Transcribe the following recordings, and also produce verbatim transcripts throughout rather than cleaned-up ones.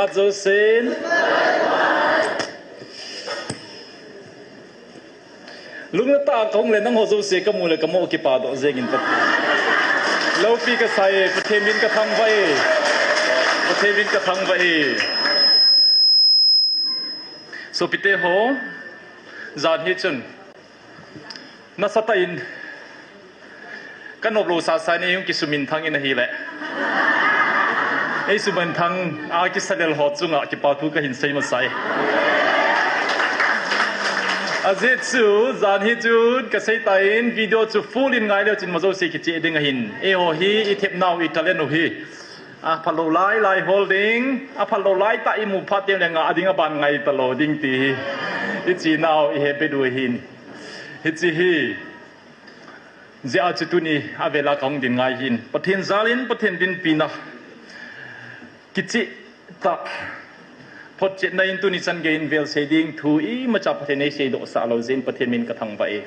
Josen. Lungna tah a kahung le nangho jouse kamu le kamoh kipa doh jengin. Loupi kasai, Pathen min kathangvah e. Pathen min kathangvah e. Sopite ho, jan hi chun nasatah in kanop lou sasa in eihung kisuminthang in ahile, eisuminthang a kisalel ho chunga kipa thu kahin sei masai. Ajeh chu jan hi chun kasei tan video chu full in ngai leu chun ima jouse kicheh ding ahin. Eiho hi ithepnau italent u hi aphalou lai lai hol ding, aphalou lai tah imu phat teng le ngah ding, aban ngai talou ding ti hi ichenau ihepiu ahin. Hiche hi jeh a chu tuni avela kahung din ngai hin Pathen jalin Pathen dinpina kicheh tah photchetna in tuni chan geiyin vel sei ding thu imacha Pathen in eiseidoh sah lou jeh in Pathen min kathangvah e.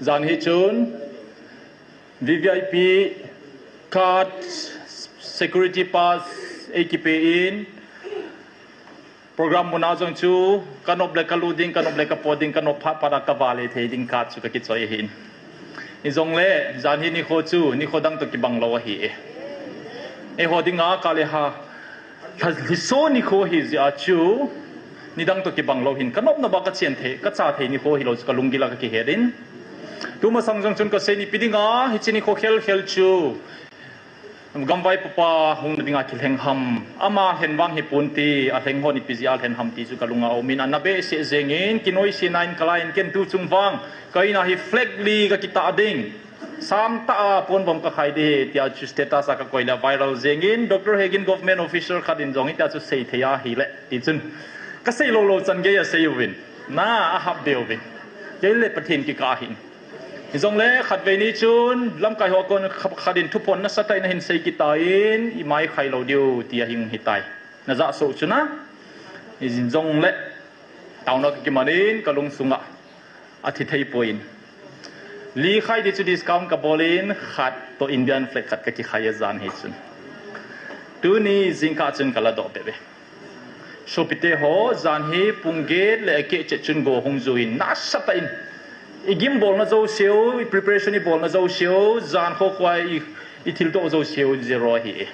Jan hi chun V V I P card, security pass eikipe in, program muna jong chu kanop le kalut ding, kanop le kapot ding, kanop phat phat a kavale thei ding card chu kakichoi ahin. Hijongle jan hi nikho chu nikho dang toh kibang lou ahi e. Eiho dinga kale ha lha-, lhiso nikho hi jeh a chu nidang toh kibang lou hin kanopna ba kachen thei, kacha thei nikho hilou chu kalunggil a kakihet in. Tumasang jong chun kasei nipi dinga hiche nikho khel khel chu gamvaipopa hungna dinga kilheng ham, ama lhen vang hipon ti, alheng ho nipi jeh a lhen ham ti chu kalunga aumin, ana behseh jengin kinoisena in kalai in ken tuchung vang ka in a hi flag li kakitah ding, sangtah a ponvom kakhai ding tia chu status a kakoi le viral jengin Doctor Hegin government official khat in jong hitia chu seithei ahile ti chun kasei lou lou chan geiya sei uvin, na ahap be uvin, keile Pathen kikah ahin. Hijongle khatvei ni chun lamkai ho kon kha-, khat in thuphon nasatah in ahin sei kit tan, imai khai lou diu ti ahung hitai. Najah soh chuna, hijongle taona kakiman in kalungsunga athi thei poi in, li khai di chu discount kabol in khat toh Indian flag khat kakikhai ajan hi chun. Tuni jingkah chun kaladoh bebe. Sopite ho, jan hi pung get le akeh chet chun go hung juiyin nasatah in igim bolna jouseu, i preparation ibolna jouseu, jan kho khua i, ithildoh jouseu zero ahi.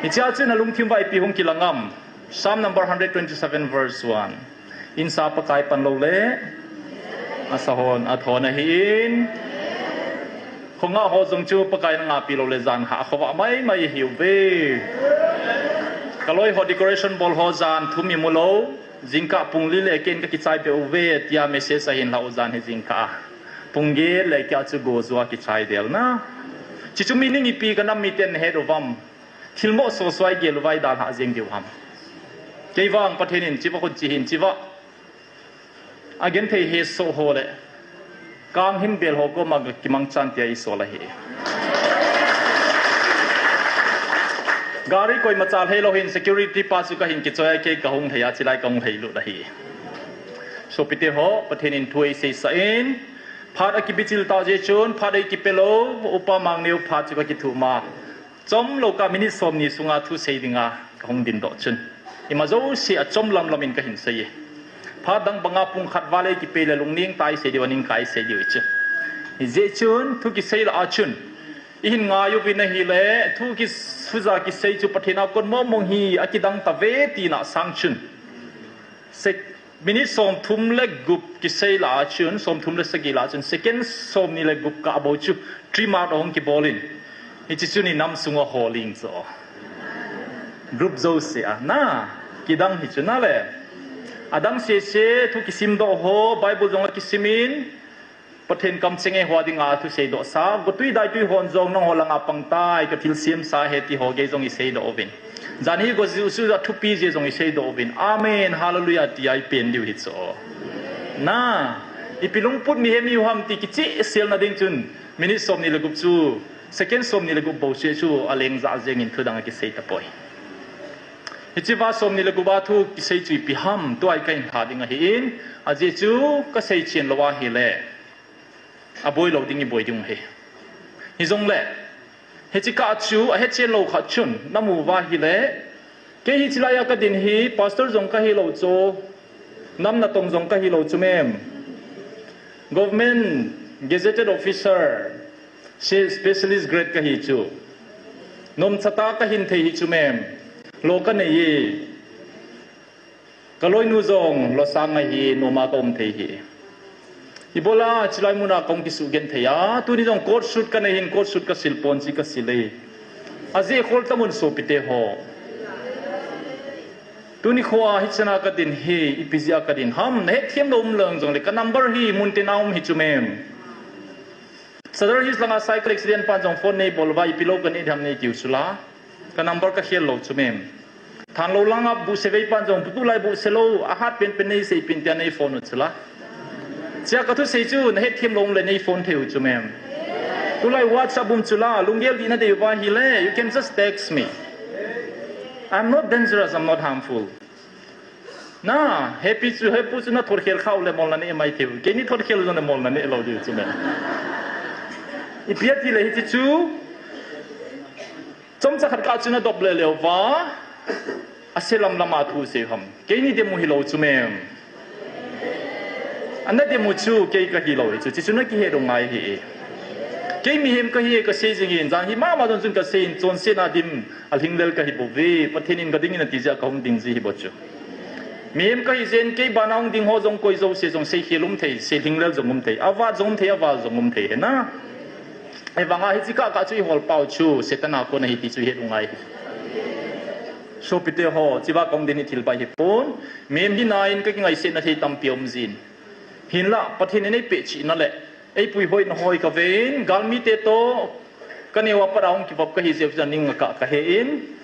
Hichea chun alungthim uva ipi hung kilang am? Psalm number hundred twenty-seven verse one. Insa Pakai pan loule asahon athon ahin. Khongah ho jong chu Pakai in angahpi loule jan hah khovah maimai ahiuve. Kaloi ho decoration bol ho jan thum imu lou. Jingkah pung li le akeh in kakichai beh uve tia message ahin lah u jan hi jingkah a. Pung get le akeh a chu go jua kichai del na. Hichu meaning ipi kanam miten nahet uvam? Thilmoh sosai gel uva idalhah jeng diu ham? Keivang Pathen in chiva khun chihin chiva agenthei hesoh ho le kanghim bel ho koma kimangchan tia isol ahi. Gari koimacha lhei lou hin security pa chu kahin kichoi a, kei kahung lhei a, chilai kahung lheilut ahi. Sopite ho, Pathen in thu eiseisah in, phat akibichil tah jeh chun phat eikipe lou, Upa Mangneo phat chu kakithuh ma. Chomlou kah minute somni sunga thusei dinga kahung dindoh chun, ima jouse achom lamlam in kahin sei e. Phat dang banga pung khat val eikipe le lungneng tah a isei diu, aning kah a isei diu hichu. Hijeh chun thu kisei lah a chun ihin ngai uvin ahile, thu ki-, thuja kisei chu Pathen a kon mong mong hi akidang tave tina sang chun, sek-, minute somthum le gup kisei lah a chun, somthum le sagi lah a chun, second somni le gup kah bou chu trim out ahung kibol in, hiche chun inam sunga holing chu group jouse a na kidang hi chu nale. Adang sese thu kisimdoh ho, Bible jong akisim in, Pathen kamcheng eiho dinga thuseidoh sa, gotwi daitwi hon jong nangho langa pangtai, kathilsemsa ahi ti ho gei jong iseidoh uvin. Jan hi gojusuja thupi jeh jong iseidoh uvin. Amen, hallelujah tia ipen diu hichu. Na, ipi lungput mihem ihiu ham ti kichehselna ding chun, minute somni le gup chu, second somni le gup bou chu chu aleng jah jengin thudang akisei tapoi. Hichea somni le gup a thu kisei chu ipi ham, tua hi kahin lha ding ahin, ajeh chu kasei chen lou ahile aboi lou ding iboi ding ahi. Hijongle, hiche kah chu ahechen lou khat chun namu uva ahile, Kei hi chilai a kadin hi pastor jong kahi lou chu, nam natong jong kahi lou chu mem. Government gazetted officer, specialist grade kahi chu. Nomcha ta kahin thei hi chu mem. Lo kanei e. Kaloinu jong losang ahi, noma kaum thei hi. Ibola chilai muna kong kisugenthei a, tuni jong coat suit kanei hin, coat suit kasil pon chi kasil e. Ajeh khol tamun sopite ho. Tuni khoa hichana kadin hi, ipi jeh a kadin ham, nahetthem lou um leng jongle, ka number hi muntina um hi chu mem. Sadar Hills langa cycle accident pan jong phone neibol uva, ipi lou kanei ham neitiu chula. Ka number kakhel lou chu mem. Thanlou langa buhse vei pan jong, tulai buhse lou, ahat penpen neisei pin tia neiphone u chula. Chia kathusei chu, nahetthem lou um le neiphone thei u chu mem. Tulai WhatsApp um chula, lunggel dihna dei uva hile, you can just text me. I'm not dangerous, I'm not harmful. Na, hepi chu, hepu chu nathotkhel khau le molna nei mai thei u. Keini thotkhel jongle molna neilou diu chu mem. Ipi ati le hiti chu, chomcha khat kah chu nadop le leuva, ase lam lama thu sei ham. Keini demu hilou chu mem. Ana demu chu kei kahilou hi chu, chuchu nakihet u ngai hi. Kei mihem kahi kasei jingin, jan hi mama jong chun kasei in, chonsetna dim alhinglel kahi bouve, Pathen in kading in ati jeh a kahung ding ji hi bou chu. Mihem kahi jeh in kei bana hung ding ho jong koi jouse jong seikhel um thei, seilhinglel jong um thei, avat jong um thei, aval jong um thei hina. Ahivanga hiche kah kah chu ihol pau chu, Satan a kon ahi ti chu ihet u ngai hi. Sopite ho, chiva kong din ithil bai hipon, mihem hina in kakingaisetna thei tampi um jin. Hinla, Pathen in eipeh chihna le, eipuihoina hoi kaven, galmite toh, kaneo a pat a hung kivop kahi jeh u chu ning akah kahe in,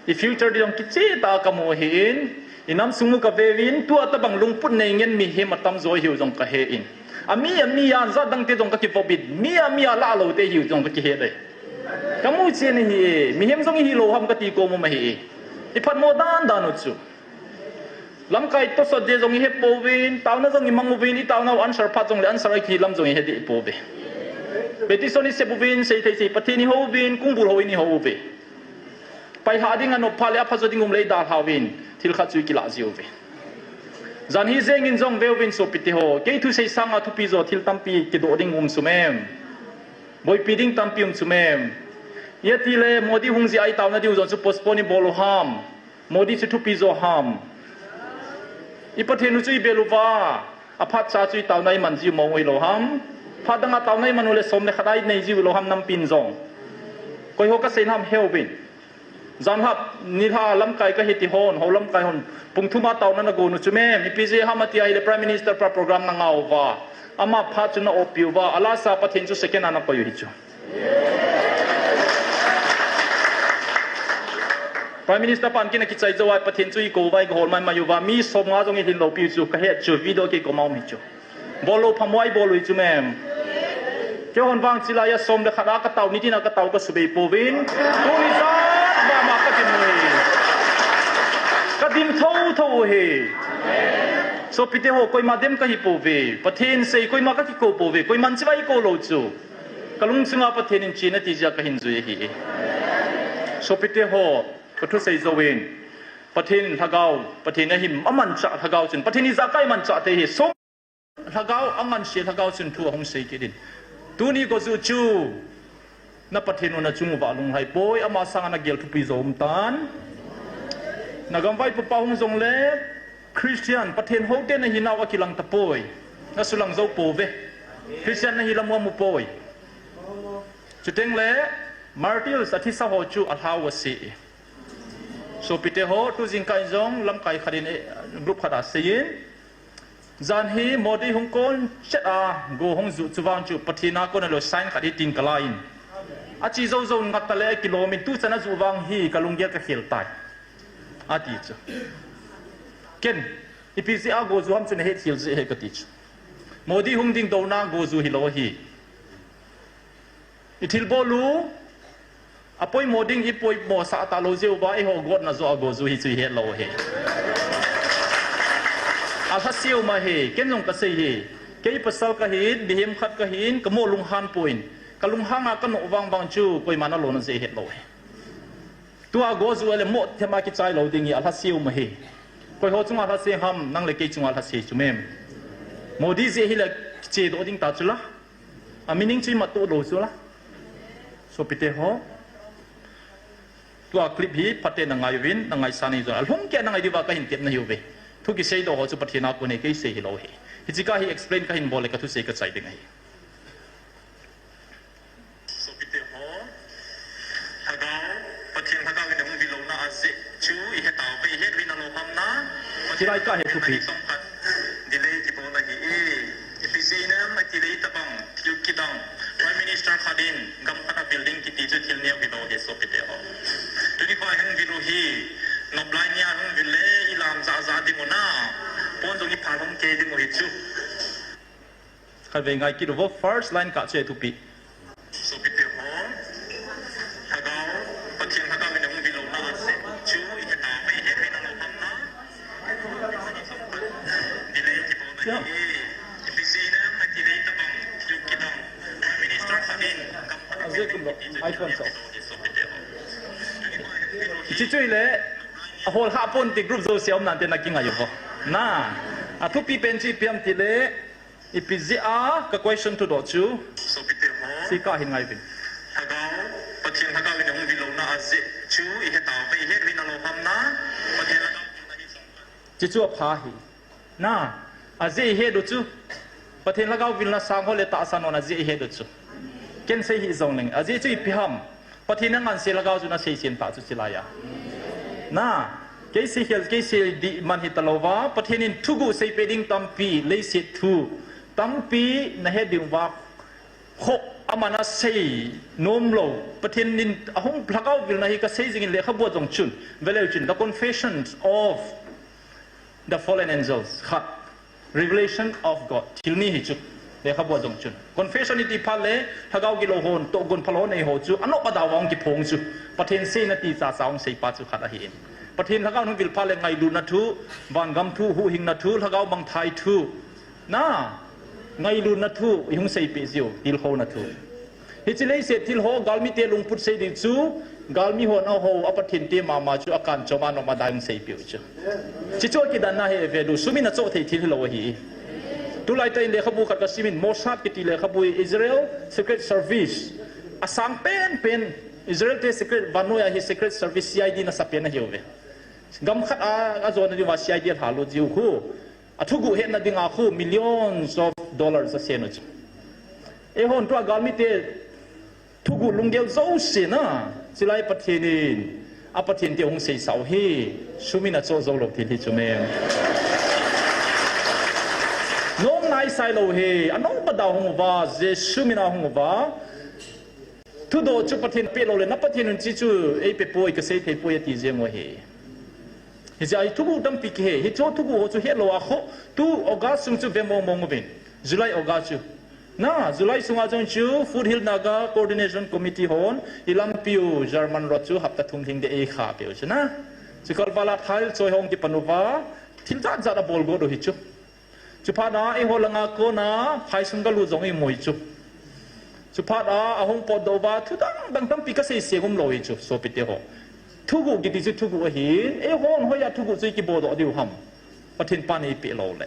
i future ding jong kicheh tah a kamu ahin, inam sung u kaveuvin, tua tobang lungput nei ngen mihem atamjo ahiu jong kahe in. Ami, ami a jat dangte jong kakivop in, mi, ami a lah loute ahiu jong kakihet e. Kamu chen ahi e, mihem jong ihilou ham kati kom um ahi e. Iphatmo dan dan u chu. Lamkai tosot je jong ihet pouvin, taona jong imang uvin, itaonau answer phat jongle answer akihi lam jong ihet deh pouve. Petition isep uvin, seithei sei Pathen ihouvin, kongbul houin ihouvin. Pailhah ding anop phat le aphajo ding um le idalhauvin, thil khat chu ikilah jiuve. Jan hi jengin jong veuvin sopite ho, kei thusei sanga thupi jo thil tampi kidoh ding um sumem. Boipi ding tampi um sumem. Iatile Modi hung jeh a itaona diu jong chu postpone ibol u ham. Modi chu thupi jo ham. I Pathen u chu ibel uva, aphatcha chu itaona iman jiu mong u hilou ham. Phat danga taona iman u le som le khat a inei jiu lou ham nampin jong. Koiho kasei nam heuvin. Janlhah, nilhah lamkai kahi ti hon, hou lamkai hon, pung thum a taona nagon u chu mem, ipi jeh ham atia ahile Prime Minister pa program nangah uva. Ama phat chu na-oppi uva, alasa Pathen chu second a nakoi u hi chu. Prime Minister pan kin akichai jou a, Pathen chu ikou uva, igahol maimai uva, mi somnga jong ilhin loupi u chu, kahet chu, video kei koma um hi chu. Bol lou phamoi bol u hi chu mem. Keihon vang chilai a som le khat a katao, nitin a katao kasubei pouvin. Tuni jat vama kakimu hi. Kadim thotho u hi. Sopite ho, koima dem kahi pouve. Pathen sei koima kakikou pouve. Koiman chiva eikou lou chu. Kalungsunga Pathen in chen ati jeh a kahin jui ahi. Sopite ho, kathusei jouvin. Pathen in lhagao, Pathen ahim amanchah lhagao chun. Pathen ijakai manchah thei hi. Som Lhagao anganse lhagao chun thu ahung sei kit in. Tuni goju chu na Pathen u nachung uva lunglhai poi, ama sanga nagel thupi jo um tan. Nagam vaipopa hung jongle Christian, Pathen houte nahinau akilang tapoi. Nasulang jou pouve. Christian nahi lam u amu poi. Chutengle martyrs athisa ho chu alhau ase. Sopite ho, tu jingkah in jong lamkai khat in, eh, group khat a seiyin. Jan hi Modi hung kon chet a, go hung ju chu vang chu Pathen a kon alou sign khat hitin kalai in. Ache jou jou ngat tale kilom in tuchan aju vang hi kalunggel kakhel tai. Ati chu. Ken, ipi jeh a go ju ham chu nahet khel jeh ahi kati chu. Modi hung ding douna go ju hilou ahi. Ithilbol u, apoimo ding ipoimo sah talou jeh uva, eiho gotna joh a go ju hi chu ihet lou ahi. Alhaseu ma ahi, ken jong kasei hi. Kei pasal kahin, mihem khat kahin, kamo lunghan poi. Kalunghanga kanoh vang vang chu, koiman alona jeh ihet lou ahi. Tua go chu le mo thema kichai lou ding hi alhase u ma hi. Koi ho chunga alhase ham, nang le kei chunga alhase chu mem. Modi jeh hi le kiche doh ding ta chu la. A meaning chu imat to lou chu la. Sopite ho. Tua clip hi phaten na ngai uvin, na ngaisang uvin. Alhung kei na ngai diuva kahin tepna ahiuve. Thu kisei doh ho chu Pathen a kon e, kei sei hilou hi. Hiche ka hi explain kahin bol le ka thusei kachai ding ahi. Sopite ho, Lhagao, Pathen Lhagao in ahung vil louna ajeh chu ihet tauve, ihet uvin alou ham na. Hilai ka hi thupi. Delay kibol ahi e. Ipi jeh inem itile itobang thil kidang, Prime Minister khat in gam khat a vil ding kiti chu thil neo hilou hi sopite ho. Tuni kho ahung vil u hi, nop lai nia ahung vil le ilam jahjah ding u na. Pon jong ipha lhom kei ding u hi chu. Khatvei ngai kit uvo, first line ka che thupi. Sopite ho, Lhagao, Pathen Lhagao in ahung vil louna ajeh chu ihet tauve, ihet uvin alou ham na. Delay kibol ahi e. Ipi jeh inem itile itobang thil kidang, Prime Minister khat in gam khat a vil ding kiti chu thil neo hilou hi sopite ho. Ajeh kum lo, iPhone so. Hiche chu ile, ahol hah pon ti group jouse a um nante na kingai uvo. Na, athupi pen chu ipi ham tile, ipi jeh a ka question thudoh chu. Sopite ho. Hiche ka hin ngai uvin. Lhagao, Pathen Lhagao in ahung vil louna ajeh chu ihet tauve, ihet uvin alou ham na. Pathen Lhagao in ahung vil louna ajeh chu apha hi. Na, ajeh ihet u chu. Pathen Lhagao vilna sang ho le tahsan hon ajeh ihet u chu. Ken sei hih jongleng. Ajeh chu ipi ham. Pathen in angansei Lhagao chu nasei sen ta chu chilai a. Na, kei sei khel, kei sei dih man hita louva, Pathen in thuguh seipeh ding tampi, leiset thu tampi nahet diu va, kho aman asei nom lou. Pathen in ahung Lhagao vilna hi kasei jing in lekhabu a jong chun, veleu chun, The Confessions of the Fallen Angels, khat, Revelation of God, thil ni hi chu, lekhabu a jong chun. Confession iti phat le, Lhagao gilou hon, tohgon phalou hon eiho chu, anop adau a hung kiphong chu, Pathen seina ti chacha hung sei pa chu khat ahi in. Pathen Lhagao hung vil phat le ngailutna thu, vangam thu, huhhingna thu, Lhagao mangthai thu, na, ngailutna thu, ihung seipeh jiu, tilkhouna thu. Hiche leiset thil ho, galmite lungput sei ding chu, galmi hon ahou, a Pathen te mama chu, akan chom a nom adai hung seipeh u chu. Hiche chu akidanna hi value, sum in achoh thei thil hilou ahi. Tulai tah in lekhabu khat kasim in, Mossad kiti lekhabu hi Israel Secret Service. Asang penpen, Israel te secret, vannoi a hi Secret Service C I D nasa pen ahiuve. Gam khat a, ajona diuva C I D alha lut jiu khu. Athuguh hetna dinga khu millions of dollars asen u chu. Eihon tua galmite thuguh lunggel jouse na, chilai Pathen in, a Pathen te hung seisah u hi, sum in achoh jou lou thil hi chu mem. Nom naisai lou hi, anop adau hung uva, Jesu min a hung uva. Thudoh chu Pathen peh lou le, na Pathen un chi chu, eipe poi, kasei thei poi ati jeng u ahi. Hijeh a hi thuguh tampi kihe, hiche thuguh ho chu hetlou a kho, tu August sung chu ve mong mong uvin. July, August chu. Na, July sunga jong chu Foothill Naga Coordination Committee hon, ilampiu German road chu hapta thum lhing ding eikhah peh u chu na. Chu kalval a thal choi hung kipan uva, thil jat jat abol got u hi chu. Chuphat a, eiho langa kona, phaisung galut jong imu hi chu. Chuphat a, ahung potdoh uva, thu dang dang tampi kasei seng umlou hi chu, sopite ho. Thuguh kiti chu thuguh ahin, eihon hoiya thuguh chu ikiboldoh diu ham. Pathen pan eipeh lou le.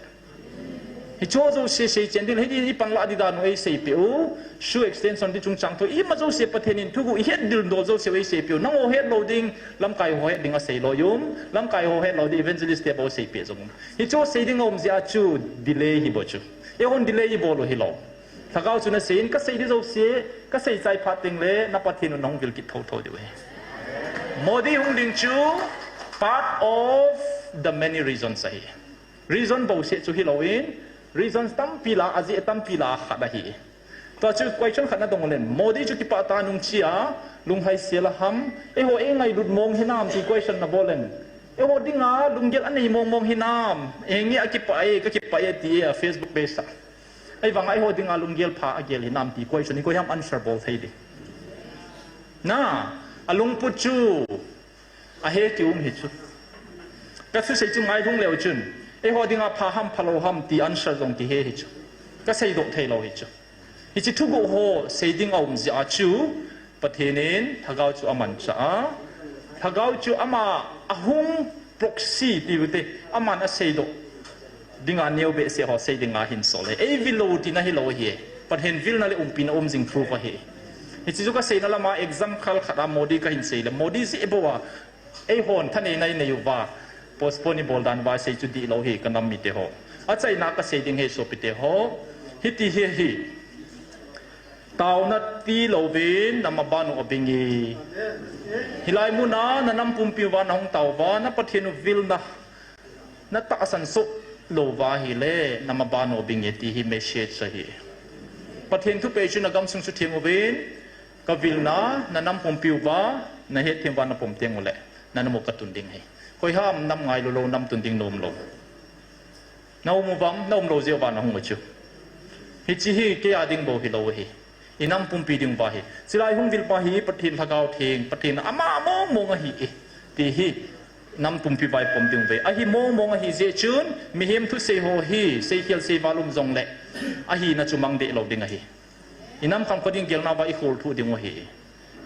Hiche jouse seichen ding, hiti ipan lah ding dan u eiseipeh u, shoe extension ti chungchang thu, ima jouse Pathen in thuguh ihet dildol jouse u eiseipeh u. Nangho hetlou ding, lamkai ho het ding asei loi um, lamkai ho hetlou ding evangelist te bou seipeh jong um. Hiche sei ding aum jeh a chu delay hi bou chu. Eihon delay ibol u hilou. Lhagao chun asei in kasei ding jouse, kasei chai phat teng le, na Pathen un nahung vil kit thotho diu ahi. Modi hung ding chu part of the many reasons ahi. Reason bouseh chu hilou in, reasons tampi lah a, ajeh tampi lah a khat ahi. Tua chu question khat nadong ulen, Modi chu kipah tah a nungche a, lunghai sel a ham, eiho eingailut mong hinam ti question nabol len. Eiho dinga lunggel anei mong mong hinam, eingeh a kipah e, kakipah e ti e a Facebook page a. Ahivanga eiho dinga lunggel pha agel hinam ti question hi koiham answer bol thei ding. Na, alungput chu, ahe kium hi chu. Kathusei chu ngailhung leu chun, eiho dinga pha ham phalou ham ti answer jong kihe hi chu. Kaseidoh theilou hi chu. Hiche thuguh ho sei ding aum jeh a chu, Pathen in Lhagao chu amanchah a, Lhagao chu ama ahung proxy ti u te, aman asei doh dinga neo behseh ho sei dinga hin sol e. Ei vil lou tina hilou hi. Pathen vilna le umpina um jing thu ahi. Hiche chu ka seina lama example khat a Modi ka hin sei le, Modi jeh bou a eihon thaneina i nei uva, postpone i bol dan uva sei chu dihlou hi ka nam mite ho. Achaina ka sei ding hi sopite ho. Hiti hi ahi. Taona ti louvin na maban u abing e. Hilai muna na nam pumpi uva na hung tao uva, na Pathen u vilna na tahsan soh lou uva ahile, na maban u abing e ti hi message ahi. Pathen thupeh chu na gamsung sutheng uvin, ka vilna, na nam pumpi uva na hetthem uva na pom teng ule, na nam u ka tun ding ahi. Koi ham nam ngailu lou, nam tun ding nom lou. Na um uvam, na um lou jeh uva na hung u chu. Hiche hi kei a ding bou hilou ahi. I nam pumpi ding uva ahi. Chulai hung vil pa hi Pathen Lhagao Theng, Pathen ama mong mong ahi e, ti hi nam pumpi uva i pom ding uve. Ahi mong mong ahi jeh chun, mihem thusei ho hi, seikhel seival um jongle, ahina chu mang deh lou ding ahi. I nam khang kho ding gelna uva i kholthu ding u ahi.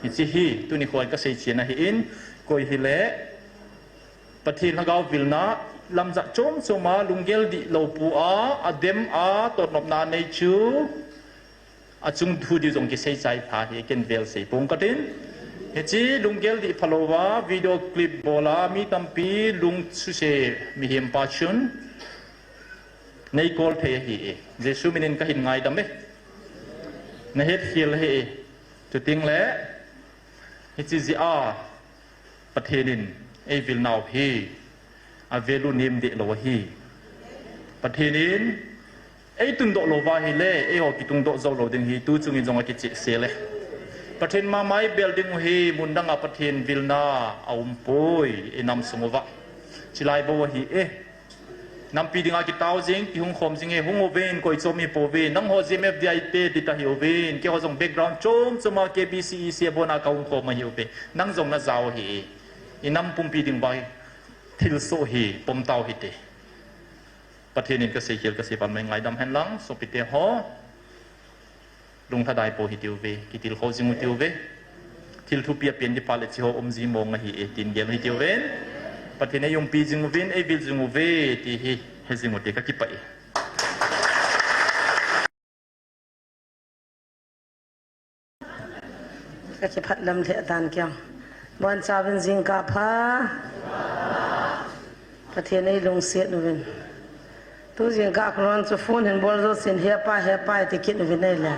Hiche hi, tuni kho a ka sei chen ahi in, koi hile, Pathen Lhagao vilna, lamjat chom chom a, lunggel dihlou pu a, adem a, totnopna nei chu, achung thu diu jong kisei chai tha hi, ken vel sei pong katin. Hiche lunggel dih phalou va, video clip bol a, mi tampi lung suse mihem pa chun, nei kol thei ahi e. Jesu minin ka hin ngaidam e. Na hetkhel ahi e. Chuteng le, hiche jeh a, Pathen in ei vil nau hi, a value nem deh lou ahi. Pathen in ei tundoh lou va ahile, eiho kitungdoh jou lou ding hi, tu chungin jong akichehsel e. Pathen mama i bel ding u hi, mun dang a Pathen vilna a um poi, i nam sung uva. Chulai bou ahi e. Nampi dinga kitao jing, kihung khom jing e, hung uvin, koi chom hi pouvin, nangho G M F D I te ti ta hi uvin, keiho jong background chom chom a K B C E C a bon a ka hung khom ahi uve, nang jong na jao hi, i nam pumpi ding uva hi, thilsoh hi, pom tau hite. Pathen in ka seikhel ka seival mai ngaidam hen lang, sopite ho. Lunglhadai pou hiti uve, kitilkhou jing u ti uve. Thil thupi a pen di pha le hiche ho um ji mong ahi e, tin gel u hiti uve. Pathen in ei umpi jing uvin, ei vil jing uve, ti hi, he jing u te ka kipah e. Ka kiphat lam lheh dan kiang. Bonchauvin jingkah pha. Pathen ei lungset uvin. Tu jingkah khulon chu phone hin bol jousen, "Hepa, hepa," ti kit uvin ahile.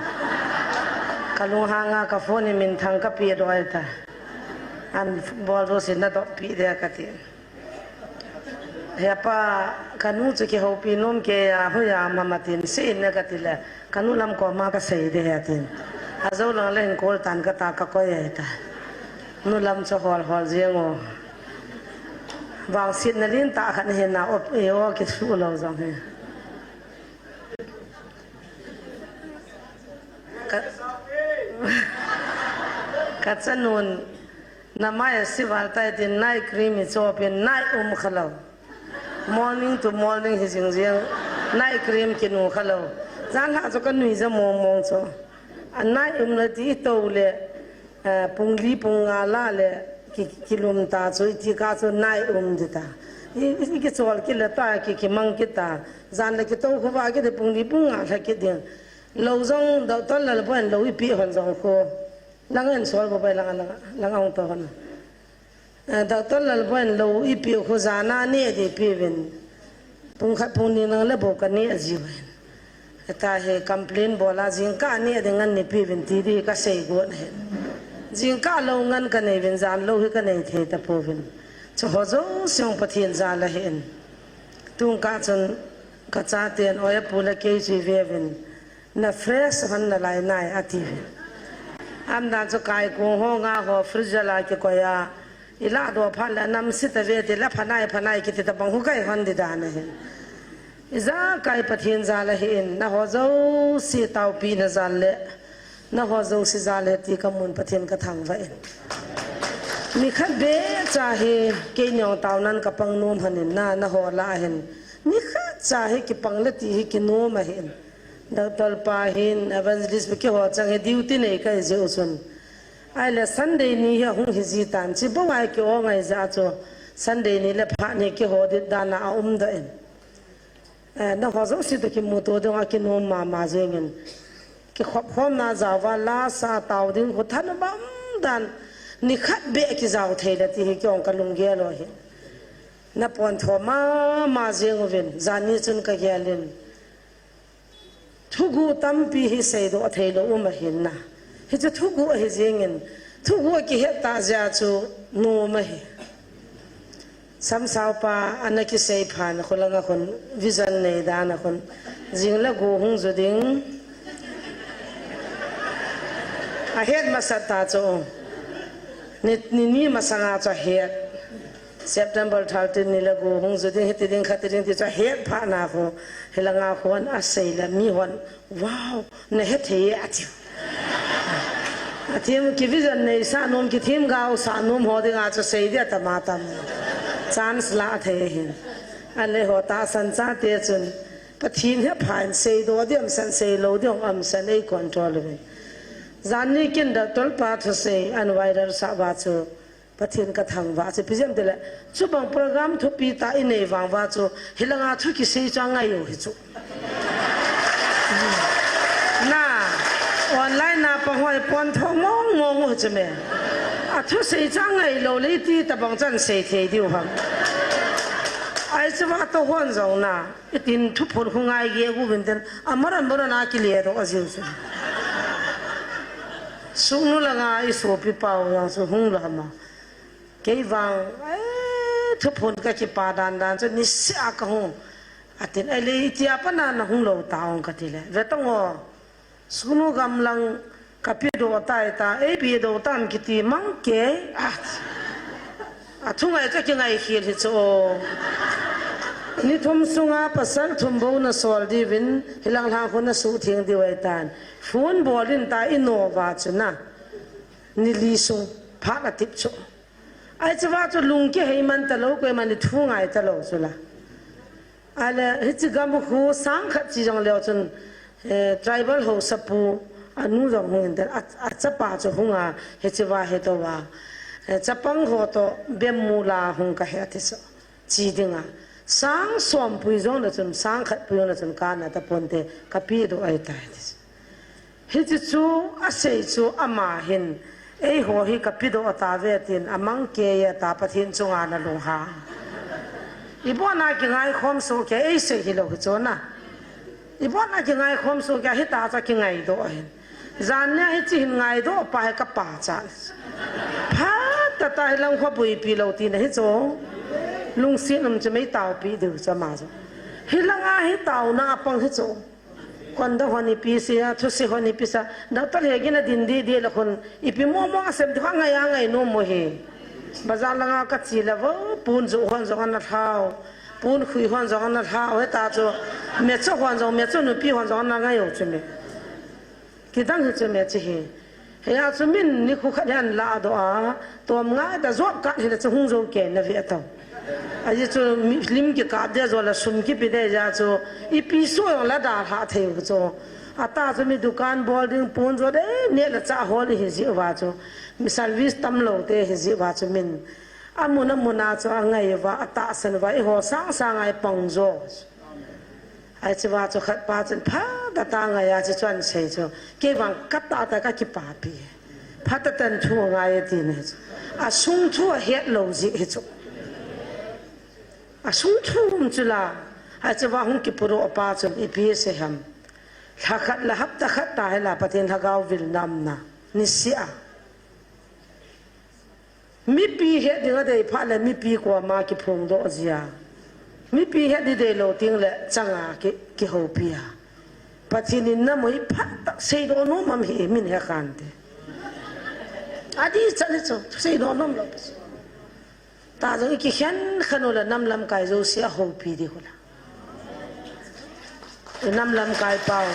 Ka lunghang a ka phone hi minthang ka pe doh ahi ta. An bol jousen na doh pi de ka ti. Hepa, ka nu chu kihoupi nom kei a, hoiya mama tin, sei in na ka ti le, ka nu lam koma ka sei de he tin. Ajou lang le hin kol tan ka ta ka koi ahi ta. Nu lam chu hol hol jeng o. Vangsetna lentah khat na hi na, o, e, o, kisuh lou jong hi. Ka, ka chanun, na mai a si val tai tin night cream i chop in night um kha lou. Morning to morning hi jing jing night cream kinu kha lou. Jan lha chu ka nui ja mong mong chu. A night um na ti to le, eh, pung li pung nga la le ki, kilum ta chu, iti ka chu night um di ta. I, i, i kichol kit le ta, ki, kimang kit ta. Jan le kito khu va kit de pung li pung nga lha kit ding. Lou jong doctor Lalboi in lou i pi hon jong khu. Lang en sol bo bai lang, lang, lang hung to hon. Eh, doctor Lalboi in lou i pi khu jan a neh di pi uvin. Pung khat pung ni lang le bou ka neh ji uvin. Heta hi complain bol a jingkah neh di ngan ni pi uvin ti di ka sei got ahi. Jingkah lou ngan ka nei uvin, jan lou hi ka nei thei ta pouvin. Chu ho jouse Pathen jal ahi in. Tung kah chun ka chaten, "Oi, apu le kei chu i ve uvin. Na fresh hon nalai nai," ati uvin. Aman chu kaikung ho nga ho freezer a kikoi a, i lah doh phat le nam si ta ve ti le pha nai, pha nai kiti tabang khu kai hon di dan ahi. Ijakai Pathen jal ahi in, na ho jouse taopina jal le, na ho jouse jal ahi ti ka mun Pathen ka thangvah in. Ni khat beh cha hi kei neo taonan ka pang nom hon in na, na ho lah a hin. Ni khat cha hi kipang le ti hi kinom ahi in. Doctor pa hin, evangelist pa keiho chang hi duty nei ka hi jeh u chun. Ahile Sunday ni hi ahung hi ji tan, chi bou a ki-o ngai jeh a chu Sunday ni le phat ni kiho dit dan a aum doh in. Eh, nangho jouse toh kimuto ding a kinom mama jeng in. Kikhop khomna jao va la sa tao ding khu thanop um dan, ni khat beh kijao thei le ti hi kei jong ka lunggel u ahi. Na pontho mama jeng uvin, jan ni chun ka gel in. Thuguh tampi hi seidoh theilou um ahin na. Hichu thuguh ahi jeng in, thuguh kihet tah jeh a chu nom ahi. Samsao pa ana kisei phat in, kholanga khun vision nei dan a khun, jing le go hung ju ding. Ahet masat ta chu. Ni, ni, ni masanga chu ahet. September thirteen ni le go hung ju ding, hiti ding, khati ding ti chu ahet phat na khu, hilanga khun asei le mi hon, "Wow, na hethei e," ati. Ati, ki vision nei sa nom, ki themgao sa nom ho dinga chu sei dia tama tam. Chance la thei hin. Ahile ho tahsan chate chun, Pathen hi apha in seidoh ding umsan, seilou ding umsan ei control uvin. Jan ni kin doctor pa thusei an viral sah uva chu, Pathen ka thangvah chu ipi jeh ham itile, chubang program thupi tah inei vang uva chu, hilanga thu kisei chu angai u hi chu. Na, online a pang ho hi pontho mong mong u hi chu me. Athusei chu angai lou le iti tabang chan sei thei diu ham. Ahi chu va toh hon jong na, itin thuphon khu ngai gei uvin tin, amaran maran a kile doh a jiu chu. Sugnu langa i sopi pau jong chu hung lou ham a. Kei vang, eh, thuphon ka kipa dan dan chu niseh a ka hung. Atin, "Ahile itia pat na na hung lou ta ong?" ka ti le. "Ve tong o, sugnu gamlang ka pedoh tai ta, ei pedoh tan kiti mang kei." A, athungai chu kingai khel hi chu o. Ni thum sunga pasal thum bou na sol diuvin, hilang lang khu na suhtheng diu ahi tan. Phone bol in ta i no uva chu na. Ni li sung phat a tip chu. Ahi chu va chu lung kihei man talou, koiman i thu ngai talou chu la. Ahile, hiche gam khu sang khat chi jong leu chun, eh, tribal haosapu, anu jong hung in te, a, achapa chu hung a, hiche va he to va. Eh, chapang ho to bemmu la hung ka he ati chu. Chi ding a. Sang som pui jong le chun, sang khat pui jong le chun ka na ta pon te, ka pedoh ahi tai ati chu. Hiche chu asei chu ama hin, "Eiho hi ka pedoh ta ve," tin amang kei a ta Pathen chunga na lunghang. Ibon a kingai khom soh kei, ei sei hilou hi chu na. Ibon a kingai khom soh kei, hita chu kingai doh ahin. Jan nia hiche hin ngai doh pa hi ka pachat. Phat tah tah hilang kho boipi lou tina hi chu. Lungset um chu mei taopi diu chu ama chu. Hilang a hi taona a pang hi chu. Conduct hon ipi sei a, thusei hon ipi sei a, doctor he gin a din didi le khun, ipi momo a sem ti kha ngai a ngai nom u hi. Bazar langa ka che le vo, pon joh hon jong ana lhau, pon khui hon jong ana lhau, hita chu, mature hon jong, mature nupi hon jong ana ngai u chu me. Kidang hi chu me chi hi. Hia chu min nikho khat hin la doh a, tom ngai ta job card hile chu hung jou kei na ve tau. Ahi chu mi, lim kikap dia jou la sum kipe dia chu ipi so jong la dalha thei u chu. Ata chu mi dukan bol ding pon jo de ne la cha hol hi ji uva chu. Mi service tam lou te hi ji uva chu min. Amun amun a chu angai uva, atahsan uva, eiho sang sang a i pang jo. Ahi chu va chu khat pa chun phat tah tah ngai a chu chuan sei chu. Kei vang ka tah tah ka kipapi. Phat tah tah in thu ngai a ti ne chu. Asung thu ahet lou ji hi chu. Asung thu um chu la. Ahi chu va hung kipuidoh pa chun ipi sei ham. Lha khat la hapta khat ta hi la Pathen lhagao vil nam na. Niseh a. Mipi het ding a dei phat le mipi koma kiphongdoh jia. Mipi het ding dei lou teng le changa ki, kihoupi a. Pathen in na moi phat tah seidoh nom am hi min he khan te. Adi chan hi chu, seidoh nom lou. Ta jong i kikhen khen u le nam lamkai jouse a houpi ding u la. I nam lamkai pau.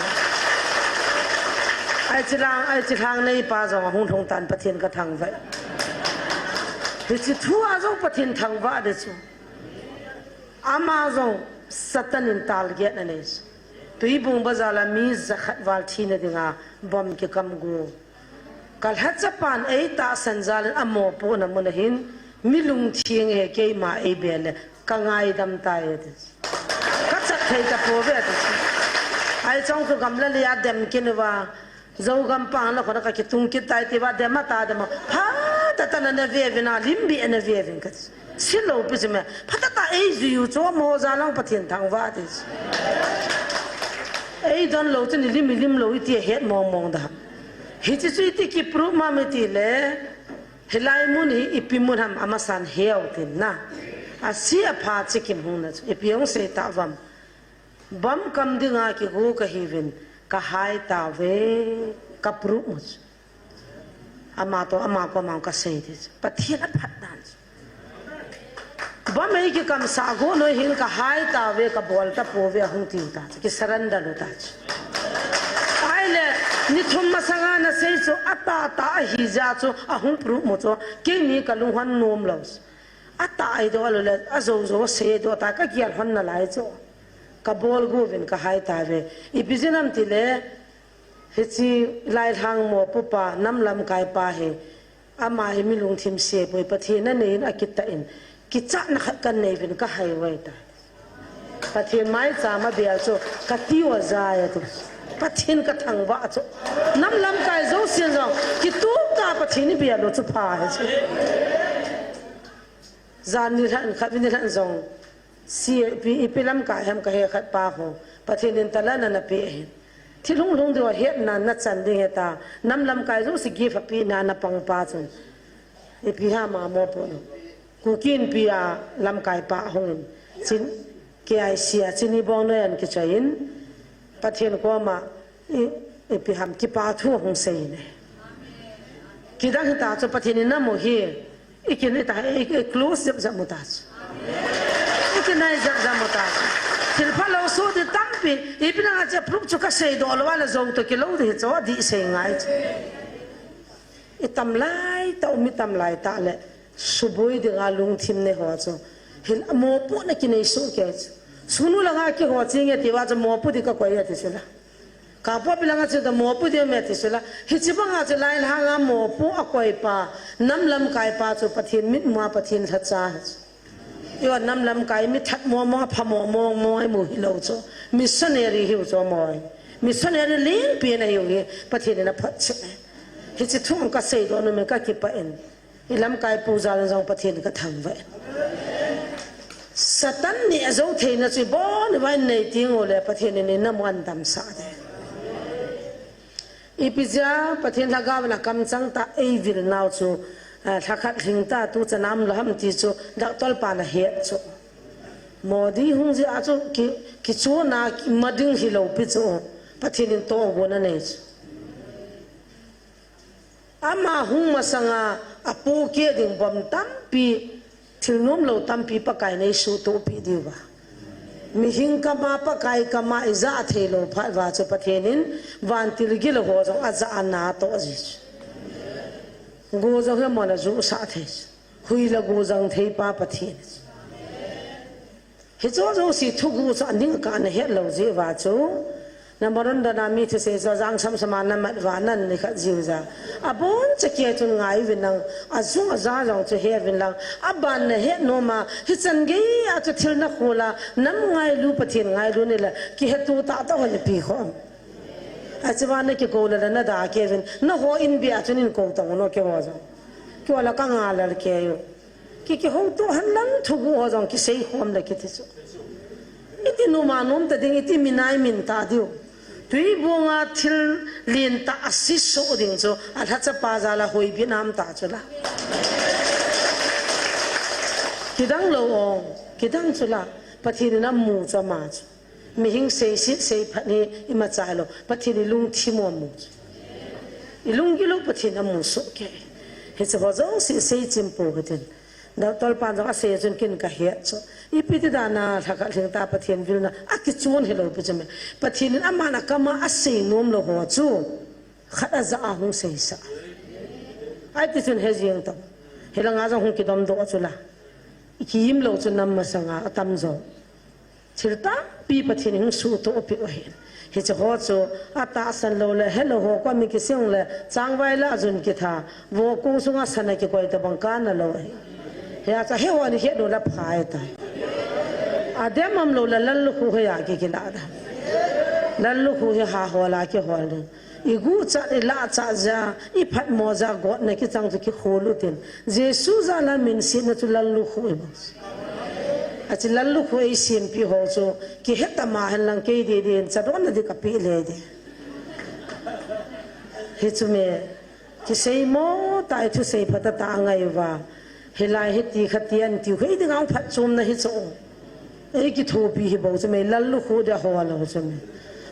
Ai chi lang, ai chi lang nei pa jong ahung lhung tan Pathen ka thangvah. Hiche thu a jong Pathen thangvah ding chu. Ama jong Satan in target anei chu. Tuibung bazar a mi jakhat val thina dinga bomb kikam gu. Ka lhachapan eitahsan jal in amopohna mun ahin, mi lungtheng hi keima eibel le, ka ngaidam tai ati. Ka chat thei tapouve ati. Ahi chun chu gamla lei a dem kit uva, Zogam pang na khona ka kitung kit tai tia dem a ta dem a. Phatah tah in ana ve uvin, alim beh in ana ve uvin kati. Silou pi chu me. Phatah tah eijui u chu amaho jal lang Pathen thangvah ati. Eidon lou chu nilim, nilim lou iti ahet mong mong da. Hiche chu iti kiproof ham iti le, hilai mun hi ipi mun ham amasan heu tin na. Ase apha chu kin hung na chu. Ipi hung sei tauvam. Bam kam dinga kigo kahiuvin, ka hai tauve, ka proof u chu. Ama toh, ama koma ka sei ding chu. Pathen aphat dan chu. Bam ei kikamsah got noi hin ka hai tauve, ka bol tapouve ahung tiu ta chu. Ki surrender u ta chu. Ahile, ni thum masanga na sei chu, atah tah ahi jeh chu, ahung proof u chu. Keini ka lunghang nom lou chu. Atah eidoh lou le, ajou jou asei eidoh ta, ka gel hon nalai chu. Ka bol got uvin ka hai tauve. Ipi jeh ham iti le, hiche Lailhang mopopa, nam lamkai pa hi, ama hi mi lungthim se poi, Pathen anei in akitah in, kichatna khat kanei uvin ka hai uve tai. Pathen maicham abel chu, ka tiu ajai ati. Pathen ka thangvah chu. Nam lamkai jousen jong, kitup tah Pathen ibel u chu pha ahi chu. Jan nilhah in khatvei nilhah in jong, se ipi, ipi lamkai ham kahe khat pa ho, Pathen in talent ana pe ahin. Thil hunglhung diu ahetna nachan ding ahi ta, nam lamkai jouse gift apehna napang pa chun. Ipi ham amopoh lou. Kuki Inpi a lamkai pa ahung in. Chin, K I C a Chini Bongnoi ana kichoi in. Pathen koma, i, ipi ham kipa thu ahung sei in ahi. Kidang hita chu Pathen in namu hi, i kin hita, i, i close jep jep u ta chu. I kinai jep jep u ta chu. Thil phalou soh ding tampi, ipi nanga che proof chu ka seidoh lou a le jou toh kilou ding hi chu, adih sei ngai chu. I tam lai tah u, mi tam lai tah le, suboi dinga lungthim nei ho chu. Hin amopohna kinei soh kei chu. Sunu langa kiho ching e tia chu mopo ding ka koi e ti chu la. Kangpokpi langa chu ta mopo ding me ti chu la. Hiche banga chu Lailhanga mopo akoi pa, nam lamkai pa chu Pathen mitmua Pathen lhacha hi chu. Io nam lamkai mi that mo mo, pha mo mo, mo ai mu hilou chu. Missionary hiu chu mo ai. Missionary lenpi na hiu hi Pathen in aphat cheh. Hiche thu ka seidoh nom in ka kipah in. I lamkai pu jal in jong Pathen ka thangvah in. Satan neh jou theina chu ibon uva inei teng uleh Pathen in namu ahin damsah ding. Ipi jeh a Pathen lhagao in akamchang tah eivil nau chu, eh, lhakhat lhingta tu chan a umlou ham ti chu doctor pan ahet chu. Modi hung jeh a chu ki, kichon a ki ma ding hilou pi chu. Pathen in tohgon anei chu. Ama hung masanga apohkeh ding bomb tampi, thil nomlou tampi Pakai in eisuhtoh peh diu va. Mihem kama, Pakai kama ija thei lou phat uva chu Pathen in vantil gilou ho jong aja a natoh ji chu. Go jong hi amon ajohsah thei chu. Hui le go jang thei pa Pathen. Hiche jouse thuguh chu aning kah a ana het lou jeh uva chu. Na Maron dan a mi thusei chu ajang samsam a na mat uva nan ni khat jiu ja. Abon chakei chun ngai uvin lang, ajung aja jong chu he uvin lang, aban na het nom a, hichan gei a chu thil na khol a, nam ngailu Pathen ngailu nile, kihetu tahtah ho le pi kho. Achuva na kikou le le na da kei uvin, na ho in bia chun in kou tong u no kei ho jong. Kei ho la ka nga lel kei u. Ki, kihoutoh hen lang thuguh ho jong kisei khom le kiti chu. Iti numa nom ta ding, iti minai min ta diu. Tuibong a thil lentah a si soh ding chu, alhacha pa jal a hoibin am ta chu la. Kidang lou ong, kidang chu la, Pathen in amu chu ama chu. Mihem seiset seiphat hi imacha lou, Pathen in lungthim u amu chu. I lunggil u Pathen in amu soh kei. Hiche ho jouse seichim pou hitin. Doctor pan jong asei chun kin ka het chu. Ipi ti dan a lhakhat lhingta Pathen vilna akichon hilou pi chu me. Pathen in aman akam a asei nom lou ho chu. Khat aja a hung seisah. Ahi ti chun he jeng tau. Hilanga jong hung kidom doh chu la. I ki-im lou chu nam masanga atam jo. Thil tampi Pathen in hung suhtoh peh u ahi. Hiche ho chu atahsan lou le, helou ho koma kisei le, changvai lah a jun kitha, vo kong sunga sana kikoi tabang kana lou ahi. Hia chu hiho ni het lou la phai ta. Adem am lou la lallukhuh hi a kikila da. Lallukhuh hi ha hol a kihol ding. I guhchat, i lahchat jeh a, i phatmo jeh a gotna kichang chu kikhol u tin. Jesu jal a minsetna chu lallukhuh i bang. Achu lallukhuh eisempeh ho chu kihe tama hen lang kei didi in chadonna di kapeh le di. Hichu me, kiseimo tah i thusei phatah tah a ngai uva. Hilai hiti khati an tiu hei ding ang phatchomna hichu. Ei kithopi hi bou chu me, lallukhuh dia ho lou chu me.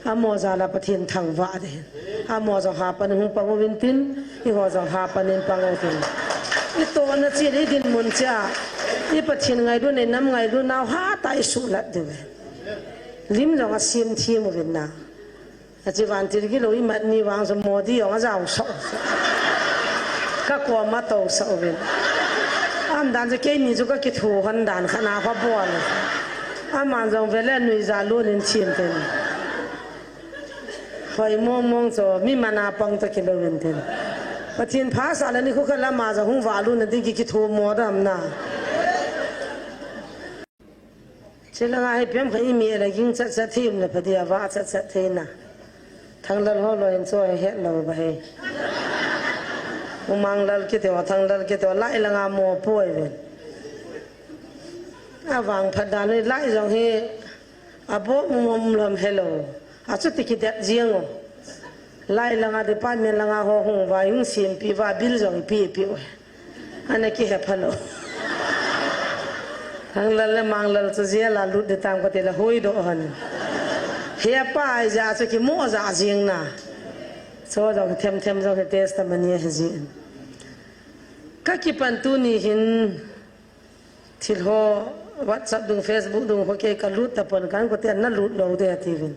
Amaho jal a Pathen thangvah ding. Amaho jong hapan hung pang uvin tin, eiho jong hapan in pang u tin. I tohna cheh le i dinmun cheh a, i Pathen ngailutna, i nam ngailutnau hatah a i suhlat diu ve. Lim jong asem them uvin na. Achu vantil gilou imat ni vang chu Modi jong ajao sah. Ka koma tou sah uvin. Aumdan chu keini chu ka kitho hon dan khat na kha bol. Aman jong vele nuijat lon in thim ten. Hoi mong mong chu mi mana pang toh kilou in ten. Pathen phasah le nikho khat lama jong hung valut na ding ki kitho mo dam na. Chulanga hi pem kha i mi la ging chat chat thei um le pha dia va chat chat thei na. Thanglal ho lou in chu he het lou ba he. U Manglal kiti ho, Thanglal kiti ho, lai langa mo poi ve. Avang phat dan u lai jong hi abo um um lam helou. Achuti kidet jeng u. Lai langa department langa ho hung va hung sempeh va bill jong ipeh peh u. Ana kihe phalou. Thanglal le Manglal chu jail a lut ding tam kati le huhdoh hon. Hepa ahi jeh chu kimo ja jing na. Chu jong them them jong hi testimony ahi jin. Ka kipan tuni hin thil ho WhatsApp dung, Facebook dung ho kei ka lut tapon kan koti ana lut lou de atiuvin.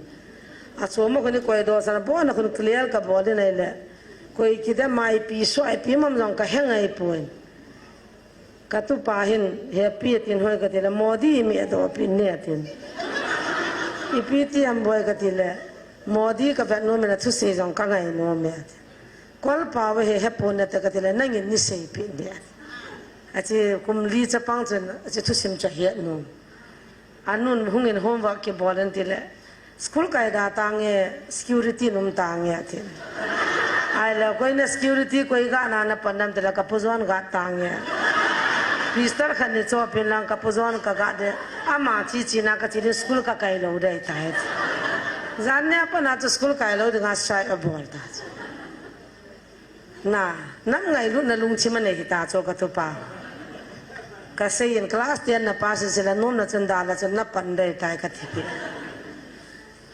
Achom a khun i koi doh san a bon a khun clear ka bol in ahile. Koi kidem a ipi sua ipi mom jong ka he ngai poi. Ka tupa hin, hepi atin hoi kati le, Modi i mi adoh pin ne atin. Ipi ti ham boi kati le, Modi ka vet nom in athusei jong ka ngai nom e ati. Kolpa ve he hepon nate kati le, nangin nei seipeh in ne ati. Achu kum li chapang chun, achu thusim chu ahet nom. Anun hung in homework kibol in tile, school kai da tange, security in um tange, ati. Ahile, koi na security, koi ga na na pan nam tile, ka pu John ga tange. Pistol khat nei chop in lang ka pu John ka ga de, ama chi chi na ka chi din school ka kai lou dei tai. Jan nia pat na chu school kai lou dinga strike abol ta. Na, nam ngailutna lungthim anei hita chu ka tupa. Ka sei in class ten na pass in sila nom na chun da la chun na pan dei tai ka tipi.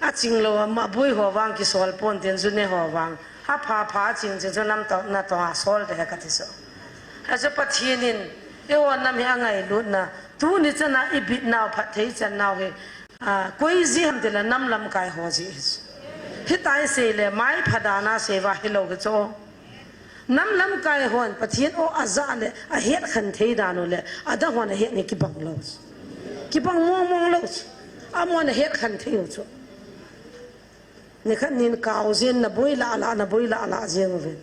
Aching lou ama bui ho vang kisol pon tin junior ho vang. Apha pha ching ching chu nam to na to a sol de ka ti so. Achu Pathen in, eiho nam hi angailutna, tuni chan a i bit nau phatthei chan nau hi, a, koi jeh ham tile nam lamkai ho jeh hi chu. Hitia i sei le, mai pha dan a sei va hilou hi chu. Nam lamkai hon Pathen o aja le, ahet khen thei dan u le, adang hon ahet ni kibang lou chu. Kibang mong mong lou chu. Amahon ahet khen thei u chu. Nikhat nin kau jin na boi la la, na boi la la jing uvin.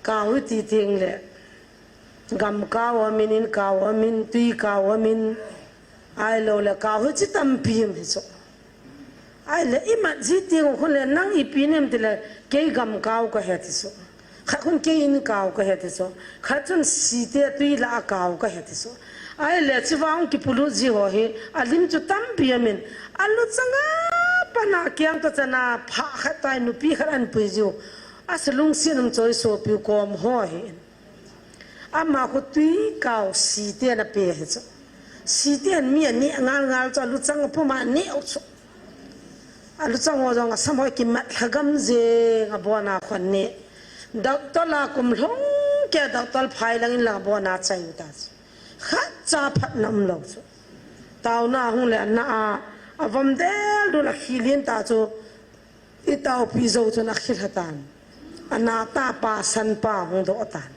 Kau hi ti teng le, gam kau amin, in kau amin, tui kau amin, ahilou le kau hi chi tampi um hi chu. Ahile imat ji teng u khun le nang ipi nem ti le kei gam kau ka he ti chu. Khat khun kei in kau ka he ti chu. Khat chun site tui la a kau ka he ti chu. Ahile chuvang kipulut ji ho hi alim chu tampi amin. Aluchang a pat a kiang toh chan a pha khat tai nupi khat ahin pui jiu. Asa lungset um choi sopi u kom ho hi. Ama khu tui kau site na pe hi chu. Site an mi aneh ngal ngal chu aluchang a pum a neh u chu. Aluchang ho jong asam ho kimat lha gam jeng a bon a khun neh. Doctor la kum lhung kei doctor phai lang in lang bon a chai u ta chu. Khat cha phat na um lou chu. Taona hung le ana a, avom del dul a khilin ta chu. I taopi jou chun akhilha tan. Ana tah pa san pa hung doh tan.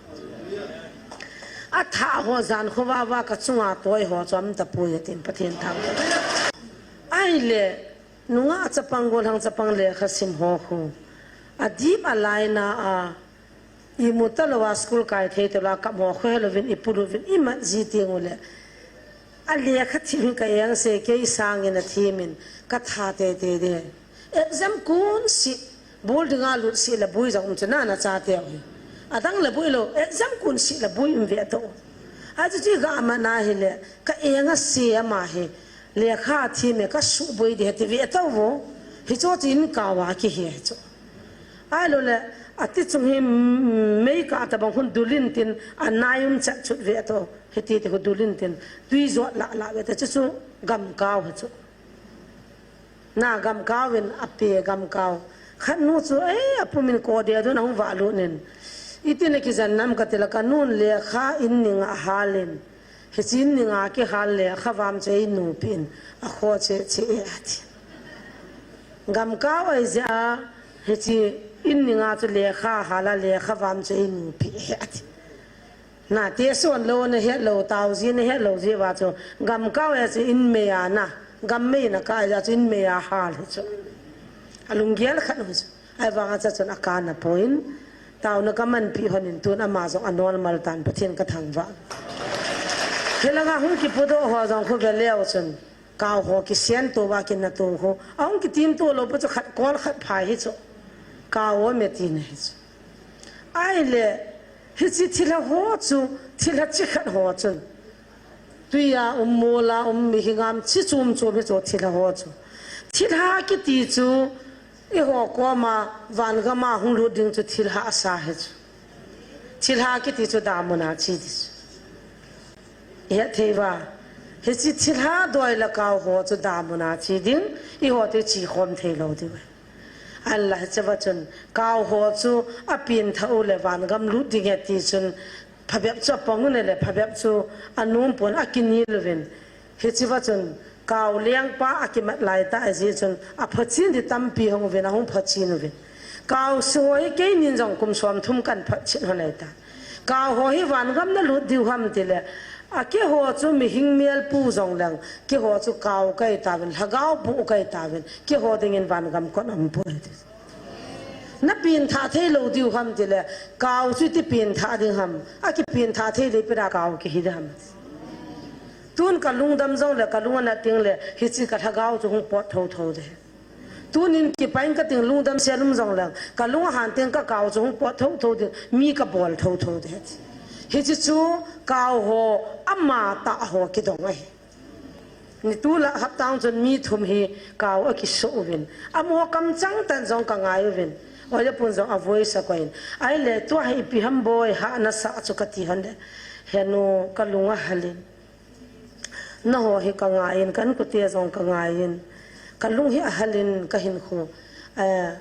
Athah ho jan khovah vah ka chunga toi ho chu aum tapoi atin Pathen thangvah. Ahile, Nungah chapang, gollhang chapang lekha sim ho khu. Adip alaina a. Imu talou a school kai thei talou a kap ho khu helouvin, ipu louvin, imat ji teng uleh. Alekha thim hi ka eng se, kei sangin athimin, ka tha teitei de. Exam kun si, bul dinga lut si le bui jong um chu na na cha teu hi. Adang le bui lou, exam kun si le bui um ve to. Achu chu ga ma na hile, ka eng a se ama hi. Lekha thim e ka suboi di heti ve tau vo. Hicho chu in kau a kihe chu. Ahilou le, ati chung hi, mm, mei ka tabang hun dulin tin, anai um chat chut ve tau. Hiti ti khu dulin tin. Tui jot la la ve ta chu chu gam kau hi chu. Na gam kau in ape gam kau. Khat nu chu, eh, apumin ko de dun ahung va lut nin. Iti na kijan nam ka ti la ka nun lekha in ning a halin. Hichi in ning a kihal le, khavam chu ei nupi in, akho che che e ati. Gam kau ahi jeh a, hichi in ning a chu lekha hal a le, khavam chu ei nupi e ati. Na, te son lou na het lou, tau ji na het lou ji va chu, gam kau e chu in mei a na, gam mei na kai a chu in mei a hal hi chu. Alunggel khat hu chu. Ahivanga cha chun akana poi. Tauna ka manpi honin tun ama jong a normal tan Pathen ka thangvah. Hilanga hung kipudoh ho jong khu ve leu chun. Kau ho kisen to va kin na to ho. Ahung kitin to lou pa chu khat kol khat phai hi chu. Kau ho me ti na hi chu. Ahile, hichi thilha ho chu, thilha chi khat ho chun. Tuia um, mola um, mihing a um, chi chom chom hi chu thilha ho chu. Thilha kiti chu, eiho koma vangam a hung lut ding chu thilha asa hi chu. Thilha kiti chu damun a chi ti chu. Ihet thei va. Hichi thilha doi le kau ho chu damun a chi ding, eiho te chi khom thei lou diu. Ahinla hiche va chun, kau ho chu apin tha u le vangam lut ding e ti chun, phabep chu apang u le phabep chu anom pon akinil uvin. Hiche va chun, kau lengpa akimat lai ta ahi jeh chun, aphachin di tampi hung uvin, ahung phachin uvin. Kau si ho hi keinin jong kum som thum kan phachin ho nei ta. Kau ho hi vangam na lut diu ham ti le, a keiho chu mihing mel pu jong leng, keiho chu kau kai tauvin, lhagao pu kai tauvin, keiho dingin vangam kon um poi ti. Na pin tha thei lou diu ham ti le, kau chu iti pin tha ding ham, akipin tha thei le ipi da kau kihi ding ham. Tun ka lungdam jong le, ka lung ana ting le, hichi ka lhagao chu hung pot tho tho de. Tunin kipain ka ting lungdam se lum jong leng, ka lung ahan teng ka kau chu hung pot tho tho ding, mi ka bol tho tho ding. Hichi chu kau ho ama tah ho kidong ahi. Ni tu la hapta chun mi thum hi kau akiso uvin. Amaho kamchang tan jong ka ngai uvin. Oja pun jong avoi sa koin. Ahile tua hi ipi ham boi ha na sa chu ka ti hon de. Henu ka lung ahal in. Naho hi ka ngai in, ka inkote jong ka ngai in, ka lung hi ahal in ka hinkho. Eh,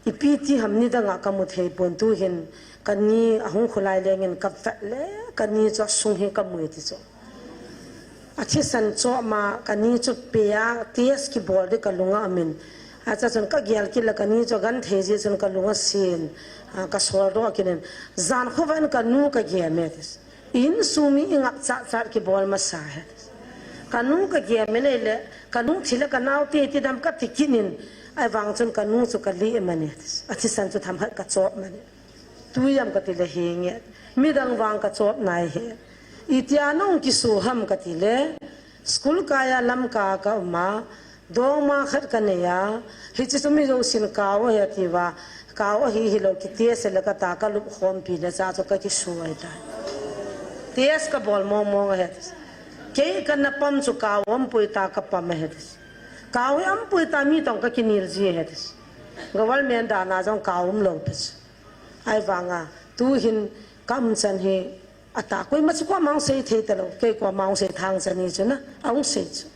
ipi ti ham nidang a ka mu thei pon tu hin, ka ni ahung kholai leng in ka vet le, ka ni chu asung hi ka mu e ti chu. Athisan chu ama, ka ni chu pe a, test kibol di ka lung a um in. Acha chun ka gel kit le ka ni chu agan thei jeh chun ka lung asin, ah, ka sol doh kit in. Jan khovah in ka nu ka gel e ti chu. Insung mi i ngap chat chat kibol masa ahi. Ka nu ka gel e le, ka nu thi le ka nao te ti dam ka ti kit in, ahivang chun ka nu chu ka lih man e. Athisan chu themkhat ka chop man e. Tui ham ka ti le hi nge. Midang vang ka chop nai hi. Itia nahung kisu ham ka ti le, school kai a Lamka ka um a, Dongma khat ka nei a, hichi chu mi jousen kau ahi ati uva, kau ahi hilou kiti ase le ka ta ka lup khompi le cha chu ka kisu ahi tai. Test ka bol mong mong ahi ati. Kei ka na pam chu kau umpui ta ka pam ahi ati. Kau hi umpui ta mi tong ka kinil ji ahi ati. Government dan a jong kau umlou pi chu. Ahivanga, tu hin ka umchan hi, ata koima chu koima hung sei thei talou, kei koima hung sei thang chan hi chu na, ahung sei chu.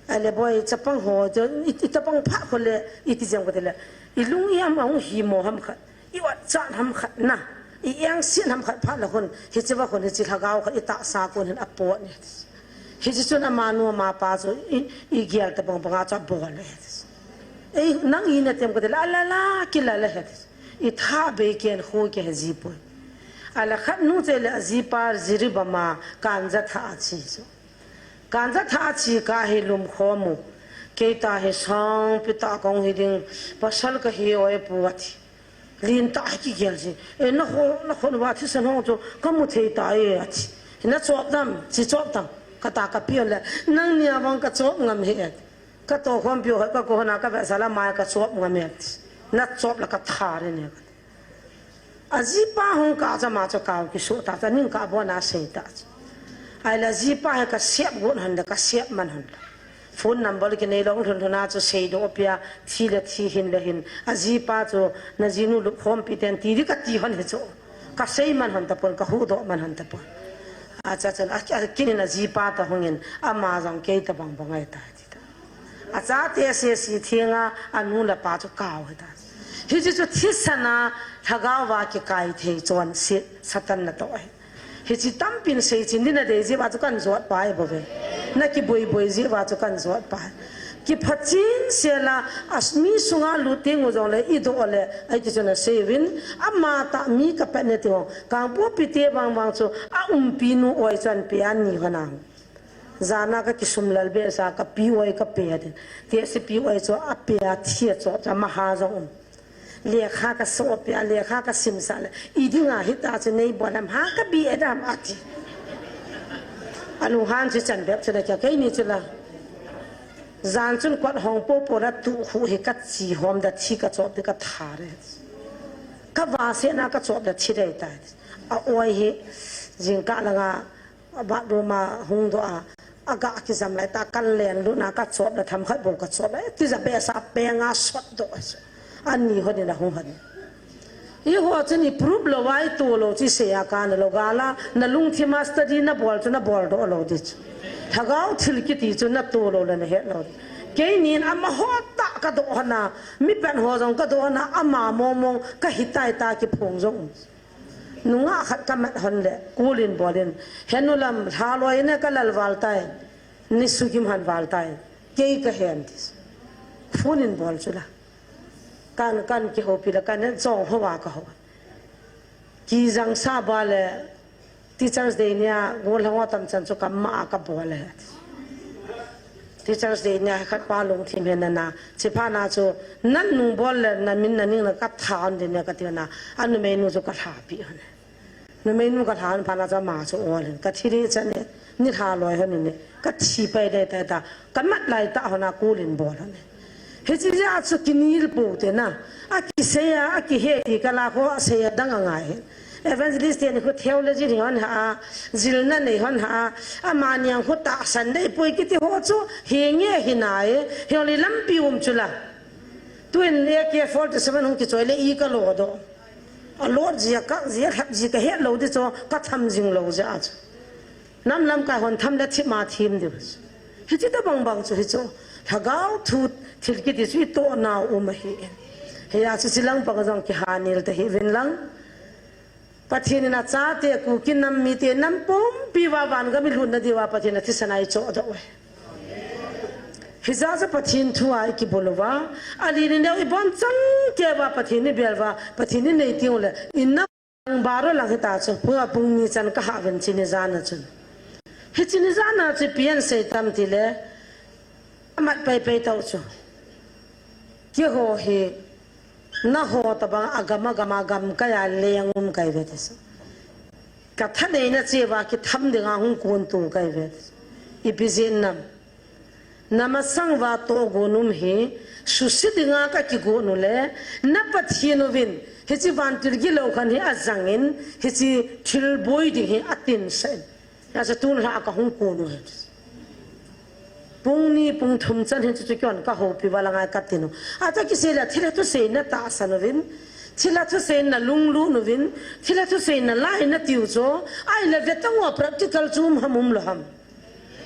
Ahile boi chapang ho, i, i chapang pha kho le, iti jeng kho te le, i lung i ham ahung hi mo ham khat, i ot chan ham khat na, i engset ham khat pha la khun, hiche va khun hiche lhagao khat i tahsa kon hin apot ni. Hiche chun amanu amapa chu i, i gel tabang banga chu abol le. Ei, nang i na tem kho te le, ala la, kila le he. I tha bei ken khu ke he ji poi. Ahile khat nu che le ajipa jiribam a kanja tha achi chu. Kanja tha achi ka hi lum khom u. Keita hi sangpi tah kahung hi ding, pasal kahi oi pu ati. Lin tah hi kigel ji. E, nakhon, nakhon uva thisan ho chu kamu thei tai ati. Nachop dam, chi chop dam. Kata kapi le, nangnia vang kachop ngam e ati. Katoh khompi ho, kakou hon a kavetsah le, mai kachop ngam e ati. Nachop le kathar e ati. Ajipa hung kah chu ama chu kau kisoh ta, chu aning kah bon a asei ta chu. Ahile ajipa hi kasep got hon le, kasep man hon le. Phone number kinei lou lhon lhon a chu seidoh pia, thi le thi, hin le hin. Ajipa chu najinu lupkhompi ten ti di kati hon hi chu. Kasei man hon tapon, kahuhdoh man hon tapon. Acha chun, a, a, kinin ajipa toh hungin, ama jong kei tobang bang ahitai ti ta. Achate sese thenga, anu le apa chu kau hita. Hiche chu thisan a lhagao va kikai thei chonset Satan natoh ahi. Hiche tampin seichen ding nadei jeh uva chu kanjot pai bou ve. Nakiboi boi jeh uva chu kanjot pai. Kiphachen sela, a mi sunga lut teng u jongle idoh le, ahi ti chun asei uvin, ama tah mi kapet ne ti ho. Kangpokpi te vang vang chu aumpinu oi chu anpe a ni hon a. Jana kakisumlel behseh a, kapi oi kape a tin. Tehsepi oi chu ape a, thi a chu, chu amaha jong um. Lekha kasoh peh a, lekha kasimsah le, idinga hita chu neibol ham, ha kabi e dam ati. Alunghan chu chan bep chu le kei ni chu la. Jan chun kot hong popo la tu khu hi kachi hom da thi kachop di kathar e. Kavasena kachop da thi dei tai. A oi hi jingkah langa Bathroom a hung doh a, aga kijam lai tah, kan len lut na kachop le themkhat bou kachop le, tija behseh a penga sotdoh a chu. Ani hon in ahung hon. Eiho chun i proof lou a, i to lou chu i sei a kana lou, gal a, nalungthim a study nabol chu nabol doh lou di chu. Lhagao thil kiti chu nato lou le nahet lou di. Keinin amaho tah kadoh hon a, mi pen ho jong kadoh hon a, ama mong mong kahitai ta kiphong jong um. Nungah khat kamat hon le, kul in bol in, henu lam, lhaloi ne kalal val tai, ni sugim han val tai, kei kahen ti. Phone in bol chu la. Kan, kan kihoupi la, kan jong ho va kahou. Kijang sa ba le, Teachers Day nia, gollhang ho tam chan chu kama a kabol le. Teachers Day nia khat pa lungthim hen na na. Chiphat na chu, nan nung bol le, na min na ning na katha on din nia kati na. A numeinu chu kalhapi on. Numeinu kalha on phat na chu ama chu ol hen. Kathi di chan e, ni lhaloi hon in e. Kathi pai dei tai ta. Kamat lai tah hon a kul in bol hon e. Hiche jeh a chu kinel pou te na. Akisei a, akihe ti kala ho asei a dang angai hen. Evangelist ten khu theology nei hon ha, jilna nei hon ha, amani ang khu tahsan dei poi kiti ho chu, hi nge hi nai, hi le lampi um chu la. Tuin A K forty-seven hung kichoi le i kalo doh. Alot jia ka, jia lhap ji kahet lou di chu, katham jing lou jeh a chu. Nam lamkai hon tham le thim a thim diu. Hiche tobang bang chu hi chu. Lhagao thu thil kiti chu i toh nau um ahi. Hia chu chilang bang jong kihanel ta hi vin lang. Pathen in achate Kuki nam mite nam pumpi va van gam i lutna diuva Pathen in athisan a eichoh doh uve. Hijeh a chu Pathen thu a i kibol uva, ali ni neo i bon chang keuva Pathen i bel uva, Pathen i nei teng u le, i nam baro lang hita chu, pung a pung ni chan ka ha ven chini jan a chun. Hi chini jan a chu ipi asei tam ti le, amat pai pai tau chu. Keiho hi, Naho tobang agam agam a gamkai a leng um kahi ve ti chu. Ka thaneina cheh uva kitham dinga hung kon to kahi ve ti chu. Ipi jeh ham. Na masang uva tohgon um hi, suhset dinga ka kigon u le, na Pathen uvin, hiche vantil gilou khat hi ajang in, hiche thil boi ding hi atin sah in. Hijeh a chu tun lha a ka hung kon u hi. Pung ni pung thum chan hin chu chu keiman ka houpi uva lang a ka tin u. Achu kisei le thilha thusei na tahsan uvin. Thilha thusei na lunglut uvin. Thilha thusei na lai na tiu chu. Ahile ve tang u practical chu um ham um lou ham.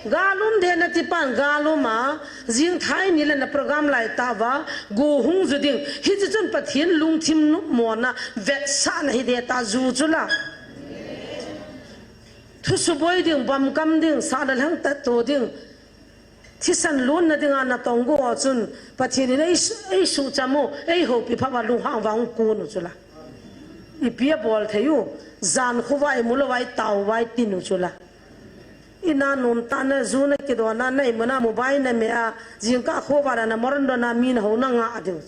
Gal um de na ti pan gal um a. Jingthai ni le na program lai tah uva. Go hung ju ding. Hiche chun Pathen lungthim nopmo na vetsahna hi de ta ju chu la. Thusuboi ding, bamkam ding, sah le lhang tat to ding. Thisan lonna dinga na tong go chun, Pathen in ei su-, ei suhcham u, ei houpi phat uva lunghang uva hung kon u chu la. Ipi abol thei u, jan khovah imu lou uva, itao uva itin u chu la. Ina nom tah na, ju na kidon a, na imuna mobile na me a, jingkah khovah a na morandon a mi na ho na ngah diu.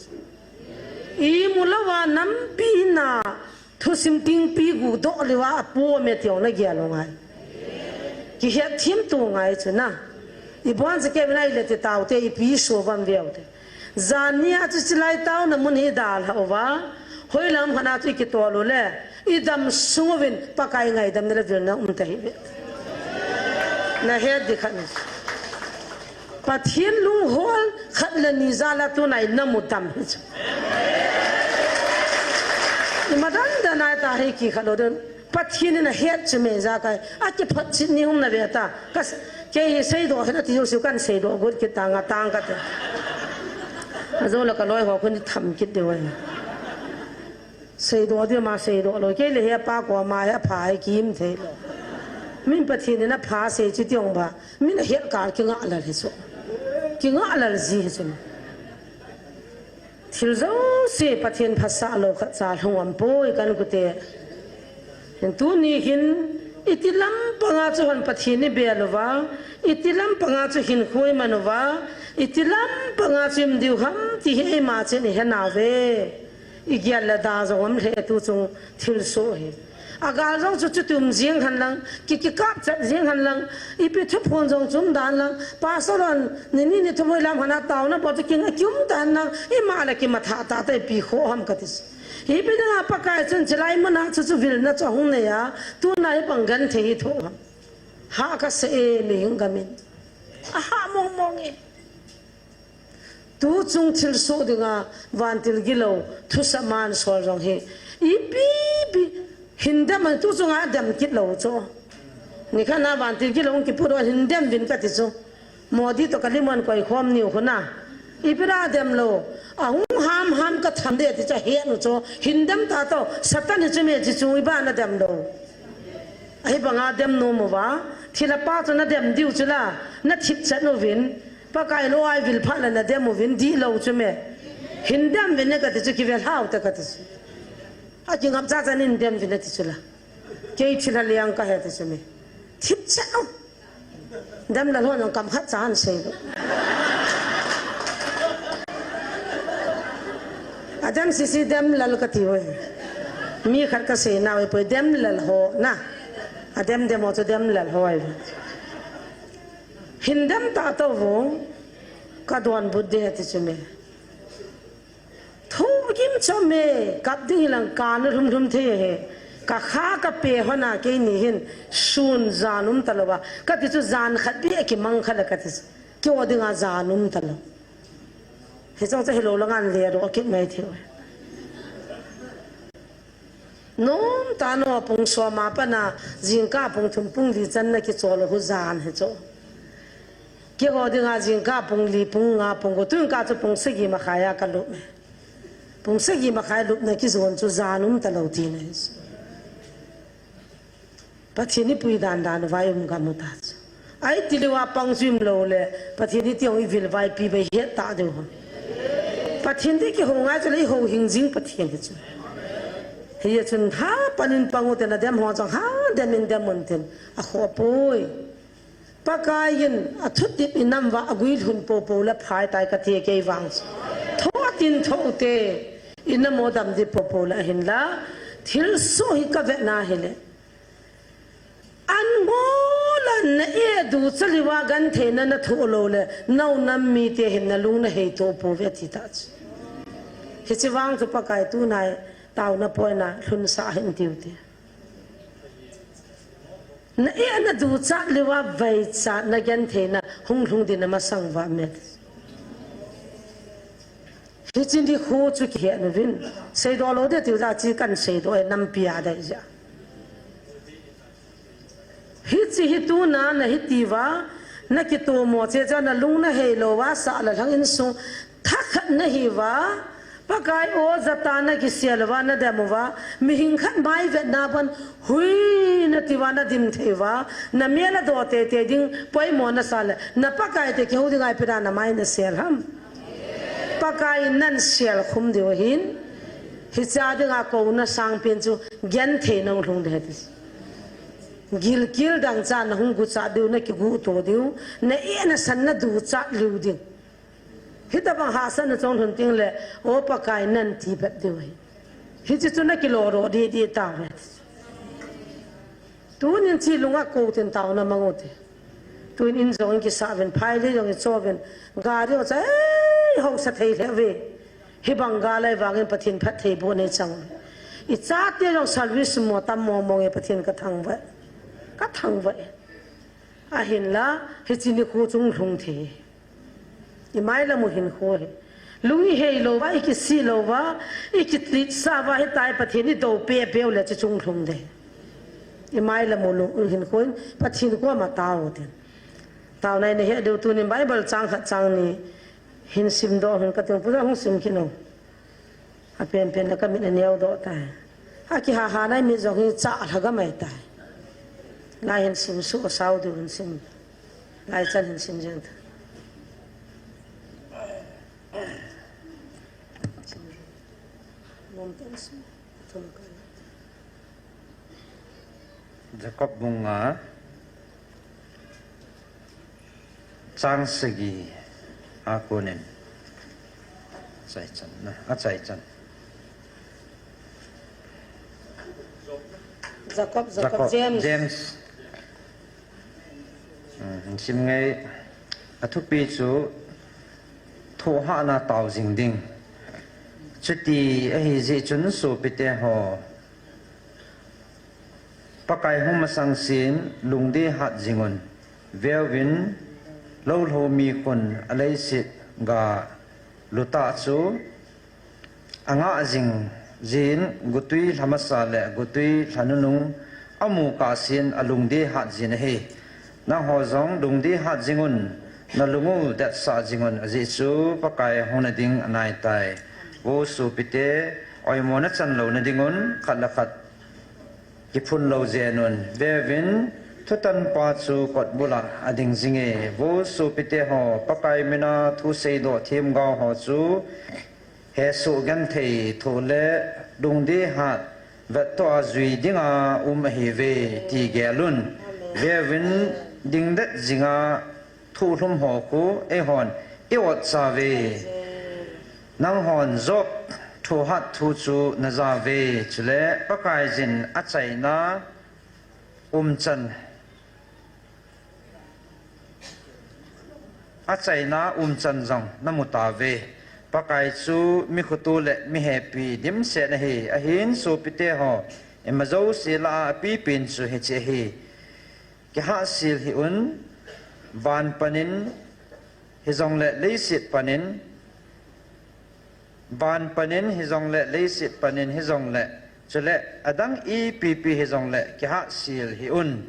Imu louva nampi na thusim tingpi gu doh leuva apu me tiu na gel u ngai. Kihet thim tu ngai chu na. Ibon se kei na ile ti tau te, ipi so vam veu te. Jan nia chu chilai tau na mun hi dal hauva. Hoilam khana chu kitol u le. Idam sung uvin Pakai ngaidam na le vil na um ta hi ve. Na het di khat ni. Pathian lunghol khat le ni jal a tunai na mu dam hi chu. Ima dan dan ai ta hi ki khat lo den. Pathian in a het chu me ja kai. A ki phat chin ni um na ve ta. Ka s-, kei hi seidoh hi na ti jo siu kan seidoh got kit ta nga tang ka te. A jo la ka loi ho khun tham kit de wai. Seidoh di ma seidoh lo. Kei le he pa ko ma he pha he kim thei lo. Min Pathian in a pha sei chi tiong ba. Min a het kal ki nga lal hi chu. Ki nga lal ji hi chu. Thil jouse Pathian phasah lou khat cha lhung um poi kan kute. Hin tuni hin iti lampanga chu hon Pathian i bel uva, iti lampanga chu hin khui man uva, iti lampanga chu im diu ham ti hi eima chen i he nau ve. I gel le da jong um le tu chung thil soh hi. A gal jong chu chutum jing hen lang, ki, ki kap chat jing hen lang, ipi thuphon jong chu um dan lang, pastor hon ni ni ni thum hoilam hana tauna bol chu kinga ki um dan lang, ima le ki matha ta ta ipi kho ham ka ti. Ipi dinga Pakai chun chilai muna chu chu vilna chu hung nei a, tuna hi pang genthei hi tho ham. Ha ka sa e mi hing gamin. A ha mong mong e. Tu chung thil soh dinga vantil gilou, thusa man sol jong hi. Ipi pi, hin dem an tu chunga dem kit lou chu. Ni khat na vantil gilou ki pu do hin dem vin ka ti chu. Modi to ka limon koi khom niu khu na. Ipi ra dem lou. A hung ham ham ka tham de ti cha he nu chu. Hin dem ta to, Satan hi chu me chi chu i ba na dem lou. Ahi banga dem nom uva, thilha pa chu na dem diu chu la, na thip chat uvin, Pakai lou ai vil phat la na dem uvin, di lou chu me. Hin dem vin ne ka ti chu ki ve hlau ta ka ti chu. A ki ngam cha cha nin dem vin ne ti chu la. Kei thilha liang ka he ti chu me. Thip chat u. Dem la lhon kam khat cha han sei lou. A dem sisi dem lal ka ti uvin. Mi khat ka sei nau e poi dem lal ho na. A dem dem ho chu dem lal ho ai. Hin dem ta to vo. Ka don but de ti chu me. Thu kim cho me. Kap ding hilang ka na lhum lhum thei he. Ka kha ka pe ho na kei ni hin. Sun jan um ta lou va. Ka ti chu jan khat pi a ki mang khat la ka ti chu. Ki o dinga jan um ta lou. Hi chang cha hi lo la ngan le ro kit mai thei. Nom ta no pung soma pana jingkah pung thum pung li chan na ki chol hu jan hi cho. Ki ho dinga jingkah pung li pung nga pung ko tun ka chu pung sagi ma khaya ka lup me. Pung sagi ma khaya lup na ki jon chu jan um ta lou ti na hi. Pathian i pui dan dan vai um ka mu ta chu. Ai ti lou a pang chu im lou le, Pathian i tiong i vil vai pi bai hiat ta deu ho. Pathian ti ki ho ngai chu le i ho hing jing Pathian hi chu. Hi a chun ha panin pang u te na dem ho chang ha dem in dem un tin. A kho poi. Pakai in a thutip i nam va a gui lhun po po le phai tai ka ti kei vang chu. Tho a tin tho u te. I na mo dam di po po le hin la. Thil so hi ka ve na hi le. An ngol a na e du chaliva gentheina na thoh lou le, nau nam mite hin na lung na hei toh pouve ti ta chu. Hichi vang chu Pakai tunai tauna poina lhunsa hin tiu te. Na e na du chat liva vai chat na gentheina hung lhung din na masang va met. Hichin hi khu chu kihe na vin. Seidoh lou de tiu ja chi kan seidoh e nampi a dai ja. Hichi hi tuna na hi tiva, na kitomo che cha na lung na hei lou va sa la lhang insung thakhat na hi va, Pakai o jata na kisel va na dem va, mihing khat mai vet na ban hui na tiva na dim thei va, na mel a do te te ding poimo na sa le, na Pakai te kihou ding ai pira na mai na sel ham. Pakai nan sel khum diu hin, hicha dinga ko na sang pin chu gen thei nong lhung de ti. Gilkel dangchah na hung guchat diu, na kiguto diu, na eh na san na duchat liu ding. Hitabang hahsatna chonglhun teng le, O Pakai, nan ti phat diu ahi. Hiche chu na kilolo didi tauve. Tunin chi lunga kou tin taona mang ute. Tuin in jong in kisah uvin, phai le jong in cho uvin, gari jong cha, ei, hausa thei lheh uve. Hibang gal ahi vangin Pathen phattheibohna i chang uve. I chate jong service mo tam mo mong e, Pathen ka thangvah. Ka thangvah e. Ahinla, hiche nikho chunglhung thei. I mailam u hinkho hi. Lung i hei louva, i kisih louva, i kitlitsah uva, hitia Pathen i dou pehpeh u le chu chunglhung ding. I mailam u lung, hinkho in Pathen koma tao u tin. Taona i na he diu tunin Bible chang khat chang ni hin simdoh hung kati, Pu Jal hung sim kit o. Apenpen na ka mit aneo doh tai. Akihaha na i mit jong hi chah lha gam ahi tai. Lai hin sim suh, asao diu hin sim. Lai chan hin sim jeng ta. Jacob bung nga, chang sagi a konin. Chai chan na, a chai chan. Jacob, Jacob, Jacob, James. James. Hmm, sim ngai, athupi chu thohhatna tao jing ding. Chuti ahi jeh chun sopite ho, Pakai hung masang sen lungdei hat jing un. Veuvin, lolho mi khun aleiset ga lutah chu angah jing jin, gotwi lhamasa le gotwi lhanunung amu kah sen alungdei hat jin ahi. Nangho jong lungdei hat jing un, nalung u detsah jing un, ajeh chu Pakai hung nading anai tai. Vo sopite, oimo nachan lou nading un, khat le khat kiphun lou jen un. Veuvin, thutanpa chu kotbul a ading jing e. Vo sopite ho, Pakai mina thu seidoh themgao ho chu hesoh genthei thoh le lungdei hat vettoh a jui dinga um ahiuve, ti gel un. Veuvin, dingdet jinga thohlhum ho khu eihon i otsa uve. Nanghon Job thohhat thu chu naja uve, chule Pakaiyin achaina umchan, achaina umchan jong namu tauve. Pakai chu mikhutu le mihepi dimset ahi. Ahin sopite ho, ima jouse lah a apipen chu hiche ahi. Kihahsel hih un, van panin hijongle leiset panin, van panin hijongle leiset panin hijongle, chule adang ipipi hijongle kihahsel hih un.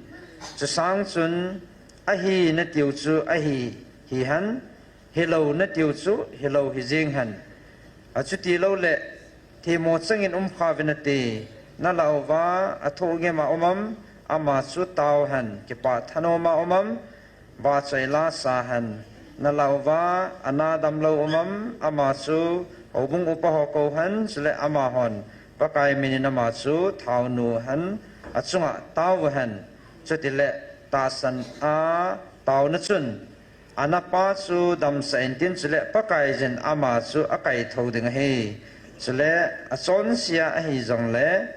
Chusang chun ahi natiu chu ahi hihen, hilou natiu chu hilou hijeng hen. Achuti loule themmo changin umkha uvin nate, nalah uva athohngim a um am, ama chu tao hen, kipah thanom a um am, vachoi lasa hen. Nalah uva ana damlou um am, ama chu houbung upa ho kou hen, chule amahon Pakai minin ama chu thaonu hen, achunga tao uhen. Chutile tahsan a taona chun anapa chu damsah intin, chule Pakaiyin ama chu akaithou ding ahi. Chule achonse a ahi jongle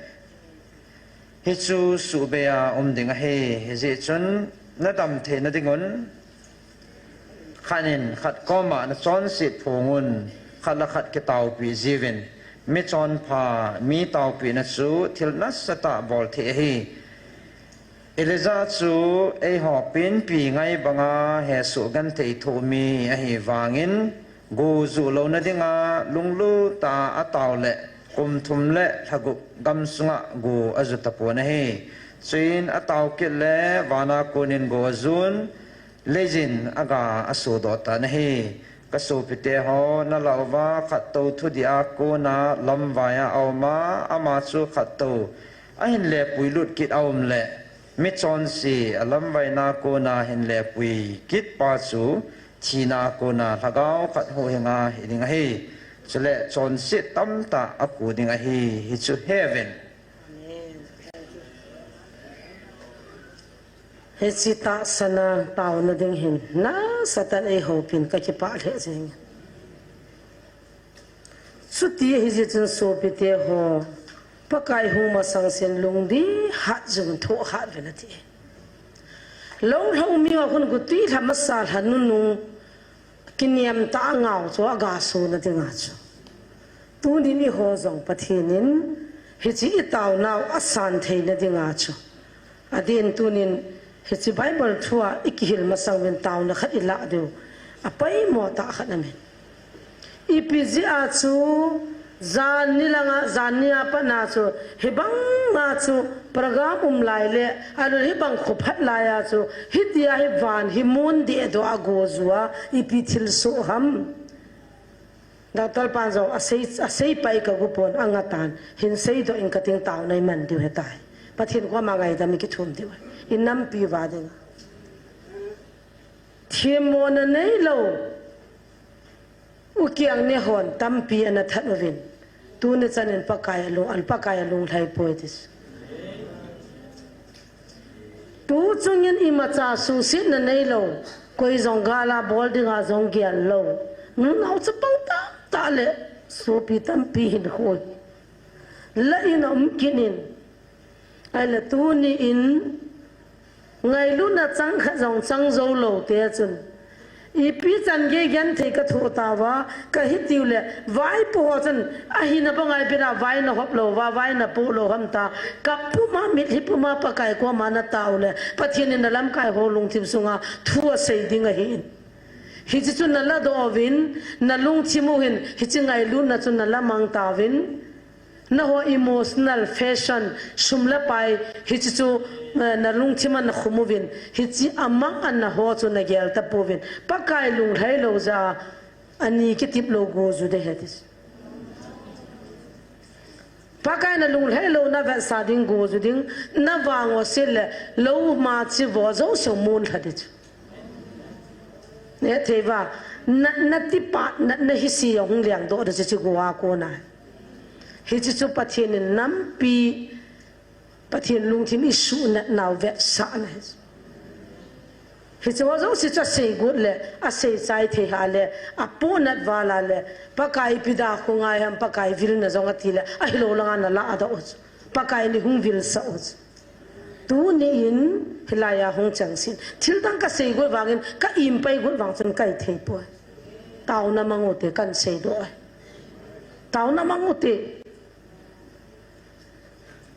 hichu suhbei a um ding ahi. Hijeh chun nadam theina dingun khat in khat koma nachonset phongun, khat le khat kitaopi jiuvin, michonpha mi taopina chu thil nasatah bol thei ahi. Elijah chu eiho penpi ngai banga hesoh genthei thoh mi ahi vangin, go juh louna dinga lunglut tah a atao le kum thum le lha gup gamsunga go aju tapon ahi. Chuin atao kit le vana konin go ajun, leiyin aga asodoh tan ahi. Kasopite ho, nalah uva khattou thudih a kona lamvai a aum a, ama chu khattou ahin lepui lut kit aum le, michonse alamvaina kona hin lepui kit pa chu thina a kona lhagao khat huhhing a hiding ahi. Chule chonset tamtah aku ding ahi, hichu heuvin. Hiche tahsan a taona ding hin nasatah in eihoupin kakipah lheh jeng e. Chuti ahi jeh chun sopite ho, Pakai hung masang sen lungdih hat jong thoh hat uvin ati. Lou lhou mi ho khun gu tui lha masa lha nunung kiniam tah a ngau chu aga sona dinga chu. Tunin eiho jong Pathen in hiche itaonau asan theina dinga chu. Adin tunin hiche Bible thua ikihil masang uvin taona khat ilah diu apoimo tah khat aum in. Ipi jeh a chu, jan ni langa, jan ni a pat na chu, hibang ma chu, program um lai le, ahilou le hibang kho phat lai a chu, hitia hi van hi mun dehdoh a go ju a, ipi thilsoh ham. Doctor pan jong asei, asei pai kagu pon anga tan, hin seidoh ing kating taona iman diu ahitai. Pathen koma ngaidam ikithum diu. Inampi uva dinga. Themmona neilou. U kiang ne hon tampi ana that uvin. Tuni chanin Pakai alung, al Pakai alung lhai poi ati. Tu chungin imacha suhsetna neilou. Koi jong gal a bol dinga jong gel lou. Nunau chapang tah tah le sopi tampi hin khoi. La in um kinin. Ahile tuni in ngailutna chang khat jong chang jou lou te chun. Ipi chan gei genthei kathoh tauva, kahi tiu le, vaipo ho chun, ahina banga ipi da, vai nakhop lou va, vai napoh lou ham ta, kap puma, mitlhi puma, Pakai koma natao le, Pathen in nalamkai ho lungthim sunga thu asei ding ahin. Hiche chu naladoh uvin, nalungthim u hin, hiche ngailutna chu nalamang tauvin. Naho emotional, fashion, sum le pai, hiche chu, eh, nalungthim a nakhum uvin, hiche amang a naho chu nagel tapouvin. Pakai lunglhai lou jeh a, ani kitip lou go ju ding ahi ati. Pakai nalunglhai lou navetsah ding go ju ding, navang u sile, lou ma chi vo jouse mun lha ding chu. Nehthei va, na, natipa, na, nahi si jong hung lengdoh ding chu, chu go a kona. Hiche chu Pathen in nampi, Pathen lungthim isuhnat nau vetsahna ahi. Hiche ho jouse chu asei got le, asei chai thei hah le, apohnat val a le, Pakai ipi da khu ngai ham, Pakai vilna jong ati le, ahilou langa naladoh u chu. Pakai in eihung vilsah u chu. Tuni in hilai a hung chang sin. Thil dang kasei got vangin, ka im pai got vang chun kaithei poi. Taona mang u te kan seidoh e. Taona mang u te.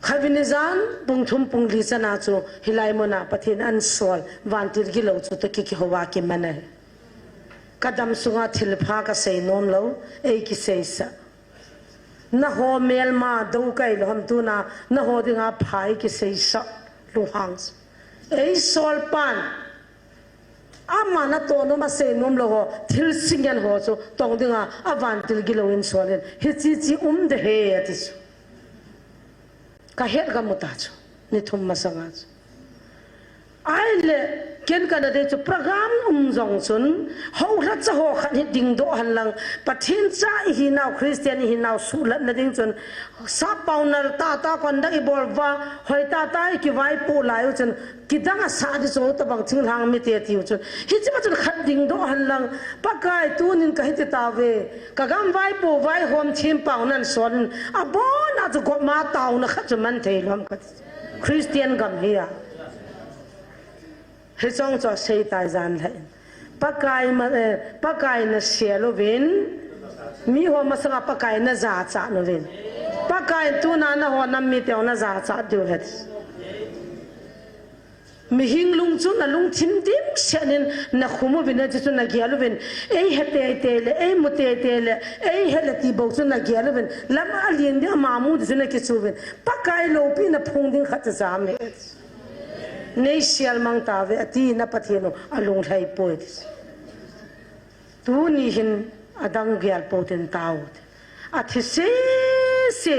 Khavin ijan pung thum pung li chana chu hilai muna Pathen ansol vantil gilou chu toh kikihou a kiman ahi. Kadam sunga thilpha kasei nom lou, eikiseisah. Naho melma dou kai lou ham tuna, naho dinga pha eikiseisah, lunghang. Eisol pan. Ama natoh nom asei nom lou ho, thil singen ho chu, tong dinga, avantil gilou in sol in, hiche che um ding ahi ati chu. Kahet kamu ta chu, ni thum masanga chu. Ahile, ken kana dei chu program um jong chun, houlhacha ho khat hi dingdoh hen lang, Pathen cha ihinau, Christian ihinau suhlatna ding chun, sappao nal tahtah kon dang ibol uva, hoi tahtah ikivaipoh lai u chun, kidang asah ding chu tabang thinglhang mite tiu chun. Hiche ma chun khat dingdoh hen lang, Pakai tunin kahi ti tauve, kagam vaipo vaihom thempao nan sol in, abona chu gopma taona khat chu man thei lou ham kati. Christian gam hi a. Hiche jong chu asei tai jan lheh in. Pakai ma, eh, Pakai nasel uvin. Miho masanga Pakai najachat uvin. Pakai tuna naho nam mite ho najachat diu ahi. Mihing lung chu nalungthim dimset in nakhum uvin, hiche chu nagel uvin. Eihe teitei le, eimu teitei le, eihe le ti bou chu nagel uvin. Lam alen ding ama mu ding chu nakichu uvin. Pakai loupina phung ding khat chu jam e. Neisel mang tauve, ati na Pathen u alunglhai poi ti. Tuni hin adang gel pou tin tao. Athi sese,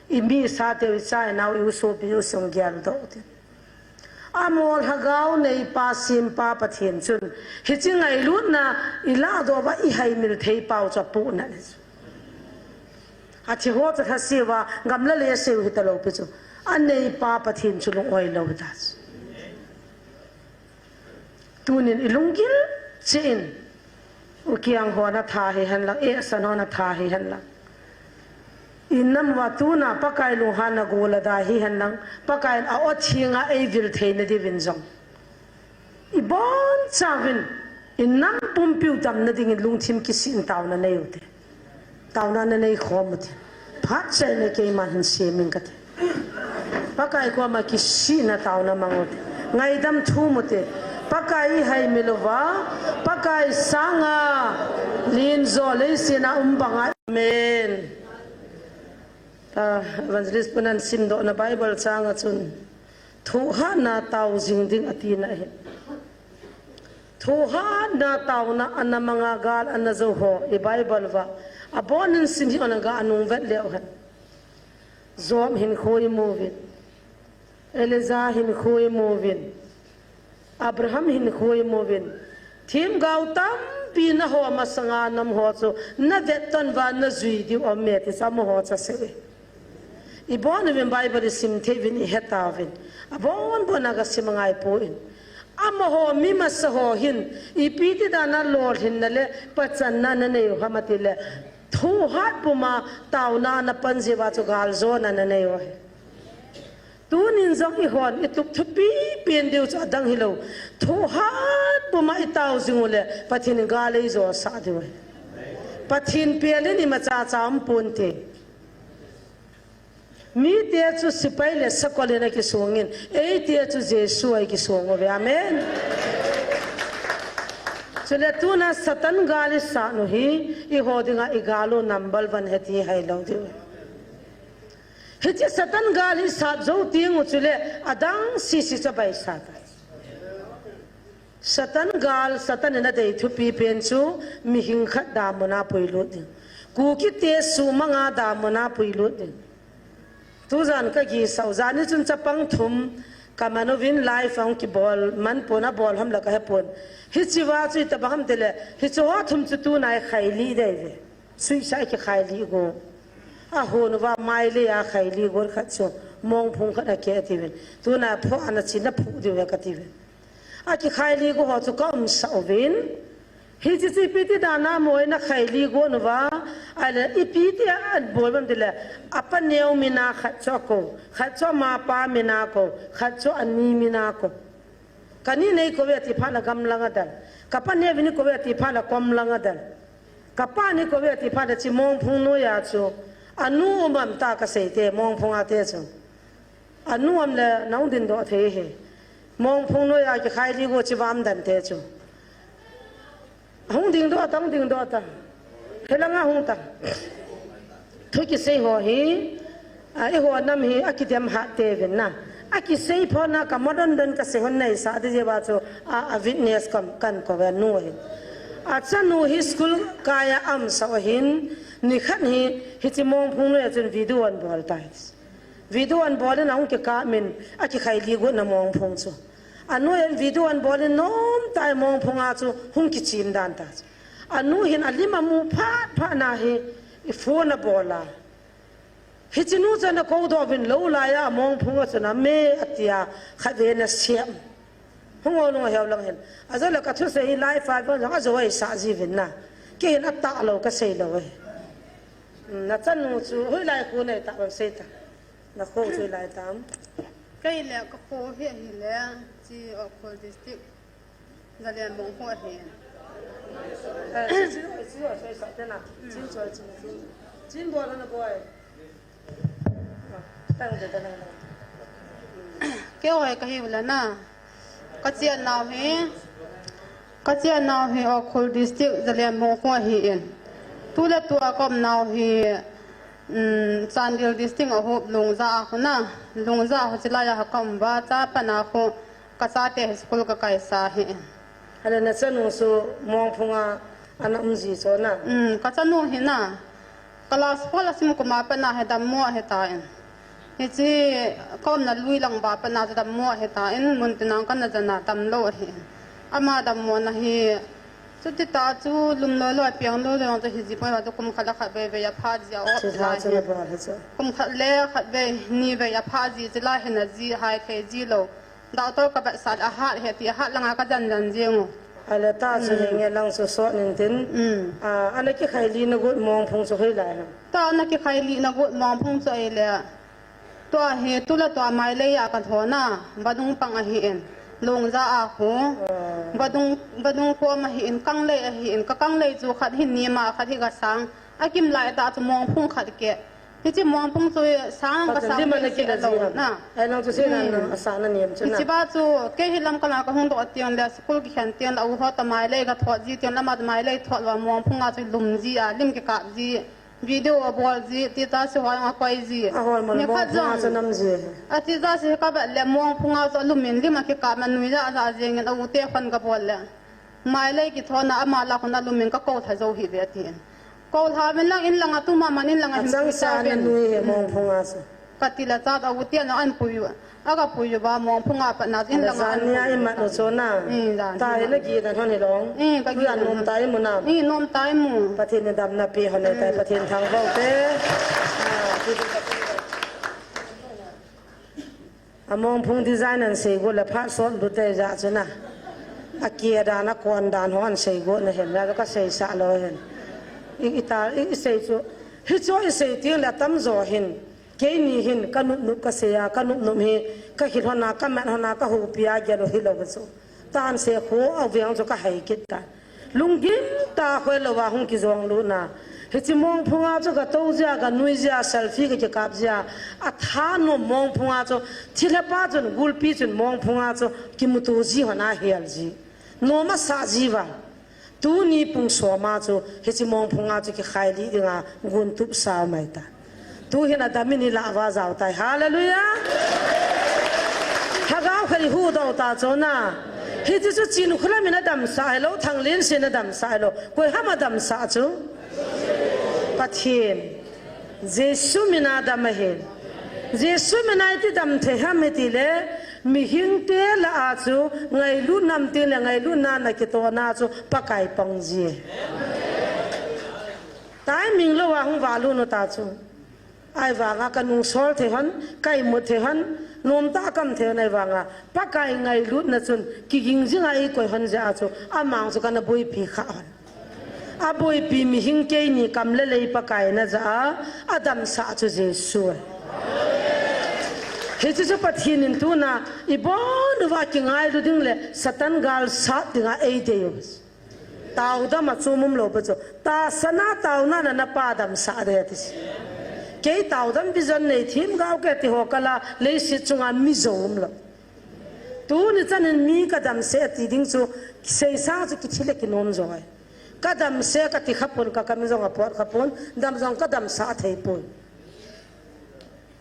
imisa teu, icha inau, iusopi u sung geldoh u tin. Amol lhagao neipa sempa Pathen chun, hiche ngailutna iladoh uva ihaimil thei pau chu apohnat ahi chu. Athi ho chu lhaseuva, gamla le aseu hita lou pi chu. Aneipa Pathen chu lung-oi lou hita chu. Tunin i lunggil cheh in, u kiang ho na tha hihen lang, eh, san ho na tha hihen lang. I nam uva tuna Pakai lunghanna gola da hihen lang, Pakai in a o thinga ei vil theina diuvin jong. I bonchauvin, i nam pumpiu damna dingin lungthim kisih in tauna nei u te. Tauna na nei khom u te. Phat chaina keiman hin sem ing kate. Pakai koma kisihna tauna mang u te. Ngaidam thum u te. Pakai i haimil uva, Pakai sanga len jo leiset a um banga. Amen. Ah, Evangelist pun ahin simdohna Bible chang a chun, thohhatna tao jing ding ati na ahi. Thohhatna tauna ana manga gal ana jou ho, i Bible uva. Abonin sim hih un, aga nung vet leu hen. Job hinkho i mu uvin. Elijah hinkho i mu uvin. Abraham hinkho i mu uvin. Themgao tampi na ho masanga nam ho chu na vet ton uva na jui diu um e ti chu amaho chu asei uve. I bon uvin Bible i sim thei uvin i he tauvin. Abon bon a ga sim angai poi. Amaho mi masa ho hin ipi ti dan a lolhinna le pachanna na nei u ham ati le, thohhat puma tauna na pan jeh uva chu galjona na nei u ahi. Tunin jong i hon i tup thupi pen diu chu adang hilou. Thohhat puma i tao jing u le Pathen in gal ei jo sah diu ahi. Pathen pelin imacha cha um ponte. Mite chu sepai le sakol in akisong in, eite chu Jesu a ikisong uve. Amen. Chule tuna Satan gal i sat u hi, i ho dinga i gal u number one ahi ti hai lou diu. Hiche Satan gal i sat jou teng u chule, adang sese chu abaisat a. Satan gal, Satan in adei thupi pen chu, mihing khat damun a puilut ding. Kukite suhmang a damun a puilut ding. Tujan ka gisau, jani chun chapang thum, ka man uvin live a hung kibol, man pon abol ham la ka he pon. Hiche va chu itobang ham tile, hiche ho thum chu tuna i khailih dei uve. Suicide kikhailih go. Ahon uva mailei a khailih go khat chu, mongphung khat akeh ati uvin. Tuna pho ana chin na phu diu ahi kati uvin. Akikhailih go ho chu ka umsah uvin. Hiche chu ipi ti dan a mo in akhailih go uva. Ahile ipi ti a abol uvem tile. Apa neo min a khat chu akou. Khat chu ama pa min a akou. Khat chu ani min a akou. Ka ni nei kou ve ati phat le gam lang adel. Ka pa neo in kou ve ati phat le kom lang adel. Ka pa ni kou ve ati phat le chi mongphung noiya chu. Anu um am ta ka sei te mongphung a te chu. Anu um le nahung dingdoh thei hi. Mongphung noiya kikhailih go chi vam dan te chu. Hung dingdoh ta, hung dingdoh ta. Helang a hung ta. Thu kisei ho hi, a, eiho nam hi akidem hat te uvin na. Akisei pho na ka modon don ka sei hon nei sa ti jeh uva chu, a, a witness kam kan kou ve nu hi. Achanu hi school kai a um sa ahin, nikhat hi, hiche mongphung noiya chun video ahin bol tai. Video ahin bol in ahung kikap in, akikhailih go na mongphung chu. Anoiya video ahin bol in nomtah in mongphung a chu hung kichim dan ta chu. Anu hin alim amu phat phat na hi i phone abol a. Hiche nu chu ana koudoh uvin lou laiya mongphung a chun ame atia khatvei ana siam. Hung o nung a heu lang hin. Ajou le ka thusei hi live a vang jong ajou a isah ji uvin na. Kei hin atah lou ka sei lou e. Hmm, na chanu chu hoilai kho nei ta bang sei ta. Na kho chu hoilai tam. Kei le ka kho hi ahile, chi Ukhrul District, Zalianbong kho ahi. Eh, chi, chi, chi, chi, sa te na. Chin choi, chin, chin. Chin bol na boi. Tang de, tang de. Kei hoi ka hiu le na. Ka chennau hi, ka chennau hi Ukhrul District, Zalianbong kho ahin. Tuletua ka umnau hi, um, Chandel District a hop Lungja a khu na, Lungja a khu chilai a ka um uva, cha pat na khu ka chate hi school ka kaisa ahin. Ahile na chanu chu mongphung a ana um ji chu na? Um, ka chanu hi na. Class four a sim kum a pat na hi dammo ahi tan. Hiche ka umna lui lang uva pat na chu dammo ahi tan, mun tina kana jana damlou ahi. Ama dammo na hi, chuti tah chu lum loi loi, piang loi loi, chu hiji poi va chu kum khat le khat vei vei a pha ji a o. Chu chu lai chu hi. Na bol hi chu. Kum khat le khat vei, ni vei a pha ji chu lai hi na ji hai thei ji lou. Doctor ka vetsah le ahat he ti, ahat langa ka jan jan jeng u. Ale ta chu, hmm, hinge lang chu sot nin tin. Hmm. Ah, ana kikhai lih na got mongphung chu hoilai ham? Ta ana kikhai lih na got mongphung chu ahile, tua hi tula tua Mailei a ka lhon a, vadung pang ahin, Lungja a khu. Ah. Vadung, vadung kom ahin, Kanglei ahin, ka Kanglei chu khat hi nima, khat hi ka sang. Akim lai ta chu mongphung khat ke. Hiche mongphung chu sang ka sang lim a na kila ji ham? Na. Ai lang chu sina, hmm, na, asa na niam chu na. Hiche ba chu, kei hi lam kala ka hung doh tiang le, school kikhen tiang le, u ho ta Mailei ka thot ji tiang le, ama ta Mailei thot lou a mongphung a chu lum ji a, lim kikap ji, video abol ji, ti ta si hoi nga koi ji. Ahoi mo, ni khat mongphung a jong chu nam ji. Ati ja si ka vet le mongphung a chu alum in lim a kikap ma nui ja ja jeng in a u te khon ka bol le. Mailei kithon a ama lah khun alum in ka kou lha jou hih ve atin. Kou lha ven lang in lang a tuma man in lang a hin pui ta ven. Achang sa na nui he, hmm, mongphung a sa. Ka ti le chat a u te na an pui u. A ka pui u ba mongphung a pat na in lang a an pui u. Jan nia i mat u chu na. Hmm, jan. Ta hi na gi dan hon hi long. Hmm, ka gi dan hon. Nom ta i mu na. Hmm, nom ta i mu. Pathen in damna pe hon e tai, hmm, Pathen thangvah u te. Ah, ti ti. A mongphung design an sei got le phat sot lut te ja chu na. A ke dan a kon dan ho an sei got na hen, la ka sei sa lou hen. I, i ta, i, i sei chu. Hichu i sei tiang le atam jo hin. Keini hin ka nup nup ka sei a, ka nup nup hi ka hil hon a, ka mat hon a, ka houpi a gel u hilou chu. Tan se khu a veng chu ka hai kit ka. Lunggim tah a khoi lou a hung kijong lut na. Hiche mongphung a chu ka tou jia, ka nui jia, selfie ka kikap jia. A thanom mongphung a chu thilha pa chun, gulpi chun mongphung a chu kimuto ji hon a hel ji. Nom a sa ji va. Tuni pung som a chu hiche mongphung a chu kikhai lih ding a gun tup sao mai ta. Tu hin a dam in i lah uva jao tai. Hallelujah. Lhagao khat i huhdoh ta chu na. Hiche chu Chinkholam in a damsah hilou, Thanglinsei in a damsah hilou. Koi ham a damsah chu? Pathen. Jesu min a dam ahi. Jesu min a iti dam thei ham i ti le, mihing te lah a chu ngailut nam tin le ngailutna na kitoh na chu Pakai pang ji. Timing lou a hung valut u ta chu. Ahivang a ka nungsol thei hon, ka imut thei hon, nom tah a ka um thei hon ahivang a, Pakai ngailutna chun kiging jing a eikoi hon jeh a chu, amang chu kana boipi kha hon. A boipi mihing keini kam le lei Pakai in a ja a, a damsah chu Jesu ahi. Hiche chu Pathen in tuna, i bon uva kingailu ding le Satan gal sat ding a eidei u. Taodam a chom um lou pa chu. Tahsan a taona na na pa damsah ding ati si. Kei taodam vision nei thim gao ke ti ho kal a leiset chunga mi jou um lou. Tuni chan in mi ka damsah ati ding chu seisang chu kithi le kinom jong ahi. Ka damsah ka ti kha pon, ka kam jong a pot kha pon, dam jong ka damsah thei pon.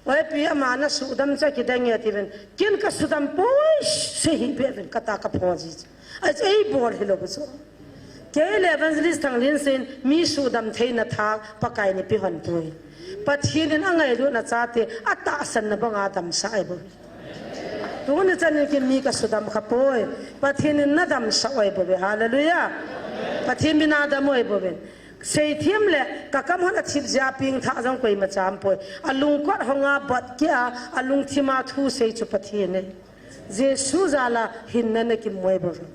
Oi pi, ama na sudam cha kidang e ti ven. Ken ka sudam poi, sei hih beh ven, ka ta ka pho ji. Ai, ei bol hilou chu. Kei le Evangelist Thanglinsei in mi sudam theina tha Pakai in eipeh hon poi. Pathen in angailutna chate atahsan na banga damsah ahi bou. Tuni chan in ken mi ka sudam kha poi. Pathen in na damsah u ahi bou ve. Hallelujah. Pathen min a dam u ahi bou ve. Seithem le ka kam hon athip jeh a pengthah jong koima cha um poi. Alungkot hong a bat keh a, alungthim a thu sei chu Pathen ahi. Jesu jal a hinna na kimu ahi bou ve.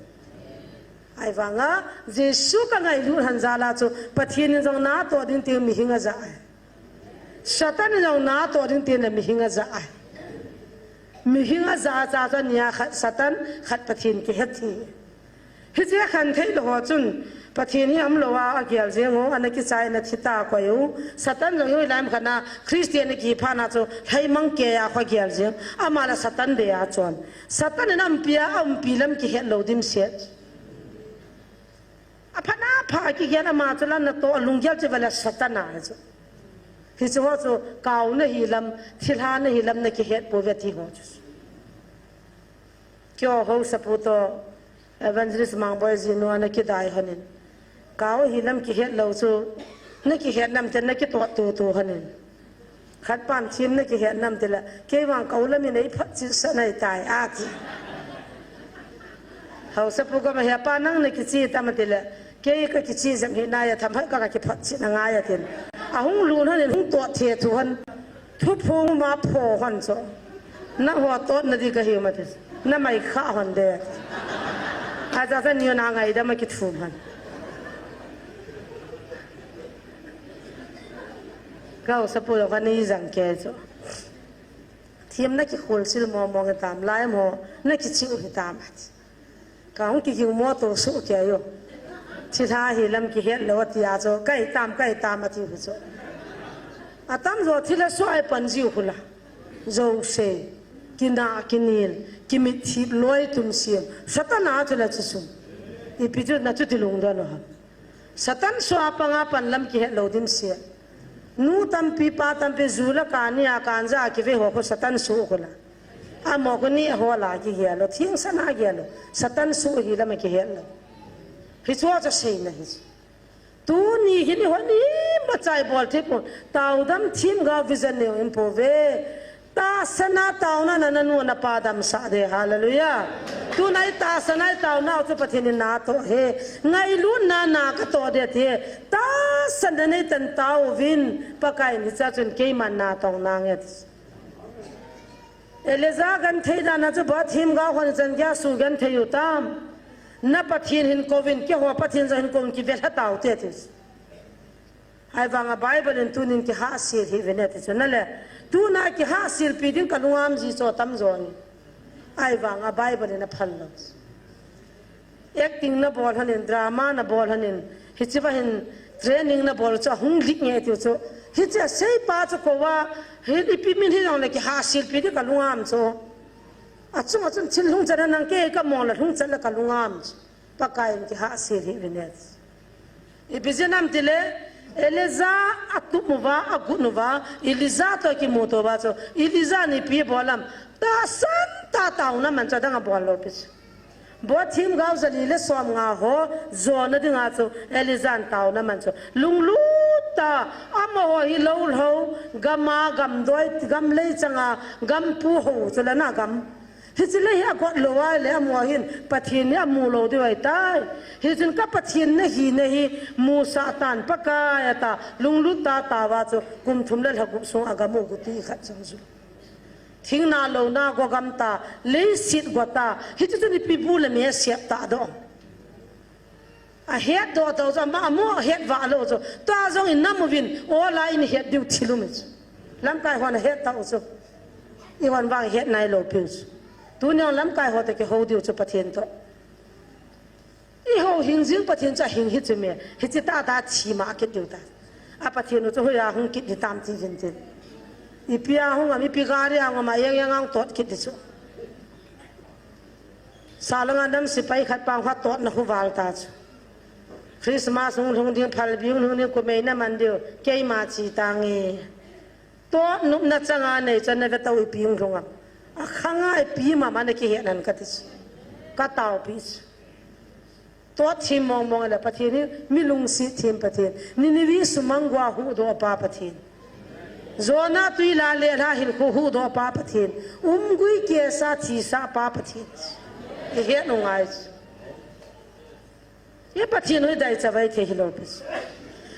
Ahivang a, Jesu ka ngailut hon jal a chu Pathen in jong na toh ding ti mihing a ja ahi. Satan in jong na toh ding ti na mihing a ja ahi. Mihing a ja a cha chu ania khat Satan, khat Pathen kihet hi. Hiche a khan thei lou ho chun, Pathen hi um lou a, agel jeng u, ana kichai na thi ta koi u. Satan jong hi hoilai ham khat na, Christian a kipha na chu, lhaimang kei a kho gel jeng. Ama la Satan dei a chon. Satan in umpi a, umpi lam kihet lou dimset. Aphat na pha kigel ama chu la na toh, alunggel chu vale Satan a chu. Hiche ho chu, kau na hi lam, thilha na hi lam na kihet pou ve ti ho chu. Keiho haosapu toh Evangelist Mangboi jinu ana kidai hon in. Kau hi lam kihet lou chu, na kihet nam te na kitoh tutu hon in. Khat pan thim na kihet nam ti le, kei vang kau lam in ei phatchet sah nai tai ati. Haosapu gam a he pa nang na kiche tam ati le, kei ka kiche jep hi nai a tham hai ka ka kiphatchet na ngai atin. Ahung lut hon in hung toh thethu hon. Thuphung ma pho hon chu. Nangho totna di kahi um ati. Na mai kha hon de. A ja ja ni na ngaidam a kithum han. Kau sapu lo ka ni jang ke cho. Thim na kikhul sil mo mo nge tam lai mo na kichiu hi tam at. Ka hung kiging mo to su ke yo. Thilha hi lam kihet lo tia cho. Kai tam kai tam ati hu cho. Atam jo thilha su ai pan jiu hula. Jose, kina, kinil, kimithip loi tum siam. Satan a chu la chu sum. Ipi chu na chu ti lungdon u ham. Satan sua panga pan lam kihet lo dim sia. Nu tampi pa tampi ju la ka ni a kan ja kive ho ko Satan su ko la. Amo ko ni ho la kihe lo, thing sana kihe lo. Satan su hi lam kihet lo. Hi chua cha sei na hi. Tuni hi ni hon ima chai bol thei pon. Taodam thim ga vision neo in po ve. Tahsana taona na na nu na pa damsah de. Hallelujah. Tuna i tahsana i taona u chu Pathen in na toh e. Ngailutna na ka toh de ti. Tahsana nei tan tauvin. Pakai in hicha chun keiman na tong nange ti. Elijah genthei dan a chu Pathen ga hon chan geiya su genthei u tam. Na Pathen hin kouvin, keiho Pathen jong hin kouvin kive lha tau te ti. Ahivanga Bible in tunin kihahsel hih uvin ati chu. Na le, tuna kihahselpi ding ka lungam ji chu tam jo ahi. Ahivanga Bible in aphal lou. Acting na bol hon in, drama na bol hon in, hiche va hin training na bol chu ahung lik nge tiu chu. Hiche a seipa chu kou va, hi ipi min hi jong le kihahselpi ding ka lungam chu. Achung achung thil lhung chan a nang kei ka mong la lhung chan la ka lungam chu. Pakai in kihahsel hih uvin e. Ipi jeh ham tile, Elijah atup uva, agut uva, Elijah toh kimuto uva chu, Elijah in ipi bol ham, tahsan tah taona man chu adang abol lou pi chu. Pathen gao jali le som nga ho, jona dinga chu, Elijah in taona man chu. Lunglut tah, amaho hi lou lhou, gam a, gam doi, gam lei chang a, gam pu ho chu la na gam. Hiche le hi agot lou a le amaho hin Pathen hi amu lou diu ahitai. Hichun ka Pathen nahi nahi musah tan Pakai ata lunglut tah tah uva chu kum thum le lha gup sung a gam u guti khat jong ju. Thing na lou na go gam tah, leiset go tah, hichu chu ipi bu le me sep tah doh. Ahet doh tau chu, ama amu ahet vah lou chu. Tua jong in nam uvin, o lai in het diu thil um chu. Lamkai hon ahet tau chu. Eihon vang het nai lou piu chu. Tuni jong lamkai ho toh kihou diu chu Pathen toh. Eiho hing jing Pathen chu ahing hi chu me. Hiche tah tah thi ma kit diu ta. A Pathen u chu hoiya hung kit di tam ti jin tin. Ipi a hung am, ipi gari a hung am, a eng eng a hung tot kit di chu. Salanga nam sepai khat pang khat totna khu val ta chu. Christmas hung lhung ding, phalbi hung lhung ding, kumei na man diu, keima chi tange. Tot nopna changa nei chan na ve tau ipi hung lhung am. Akhanga ipi mama na kihe nan kati chu. Ka tao pi chu. Tot thim mong mong le Pathen hi mi lungset thim Pathen. Nineveh sumang gua huhdoh pa Pathen. Jonah tui la le lha hilkhu huhdoh pa Pathen. Umgui kesa thisa pa Pathen. Ihet u ngai chu. I Pathen u hi daichavai thei hilou pi chu.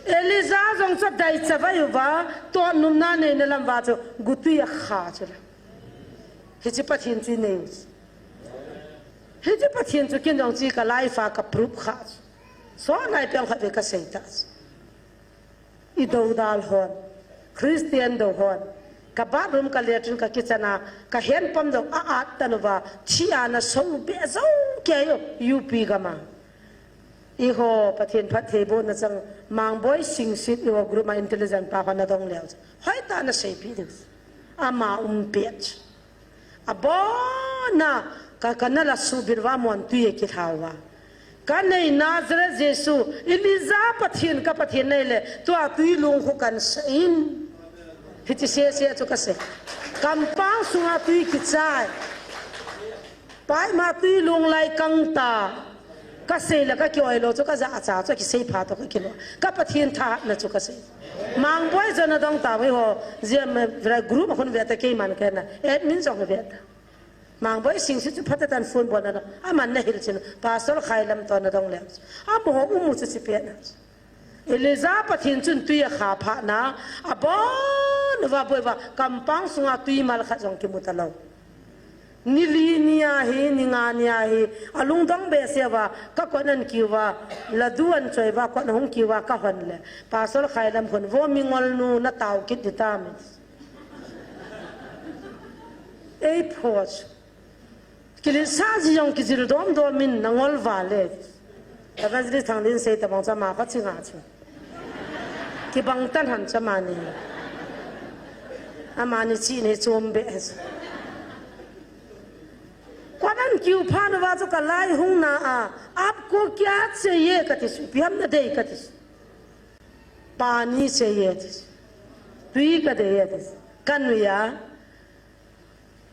Elijah jong chu daichavai uva, tot nopna neina lam uva chu, gutui akha chu la. Hiche Pathen chu inei u chu. Hiche Pathen chu ken jong chu ka life a ka proof kha chu. Sot lai peng khat ve ka sei ta chu. I dodal hon, Christian dou hon, ka bathroom, ka latrine, ka kitchen a, ka handpump jong a at tan uva, thi a na so be jou kei u, U P gam a. Eiho, Pathen phattheibohna chang, Mangboi Singsit eiho group a intelligent pa hon na dong leu. Hoitah na seipi diu. Ama um pet. Abona ka, ka na la subir uva mon tui a kilhau va. Ka nei Nazareth Jesu, Elijah Pathen ka Pathen nei le, tua tui lung khu kan sa in. Hiche se se chu ka sei. Kampang sunga tui kichai. Paima tui lung lai kang ta. Ka sei le ka kioi lou chu ka ja cha chu kisei pha to ka kilo. Ka Pathen thahatna chu ka sei. Mangboi jona dong ta ve ho. Jia me vra group a khun ve ta keiman ka na. Admin jong ve ta. Mangboi Singsit chu phatah tan phone bol na. Aman na hil chin. Pastor Khailam to na dong le. Amaho um u chu chi pe na. Elijah Pathen chun tui akha phat na. Abon uva boi uva. Kampang sunga tui mal khat jong kimu ta lou. Ni li ni a hi, ni nga ni a hi, a lungdong behseh uva, ka kot an kiu va, ladu an choi uva, kot an hung kiu va, ka hon le. Pastor Khailam khun, vo mingol nu na tao kit di tam. Ei pho chu. Kilisa ji jong kijil dom dom in na ngol va le. Evangelist Thangdin sei tabang cha ma kha chi nga chu. Kibang tan han cha ma ni. Ama ni chi ni chom be. Kot an kiu phat uva chu ka lai hung na a, "Aapko kya chahiye?" kati chu, "Ipi ham nadei?" kati chu. "Pani chahiye," ati chu. "Tui kadei," ati chu. Ka nui a,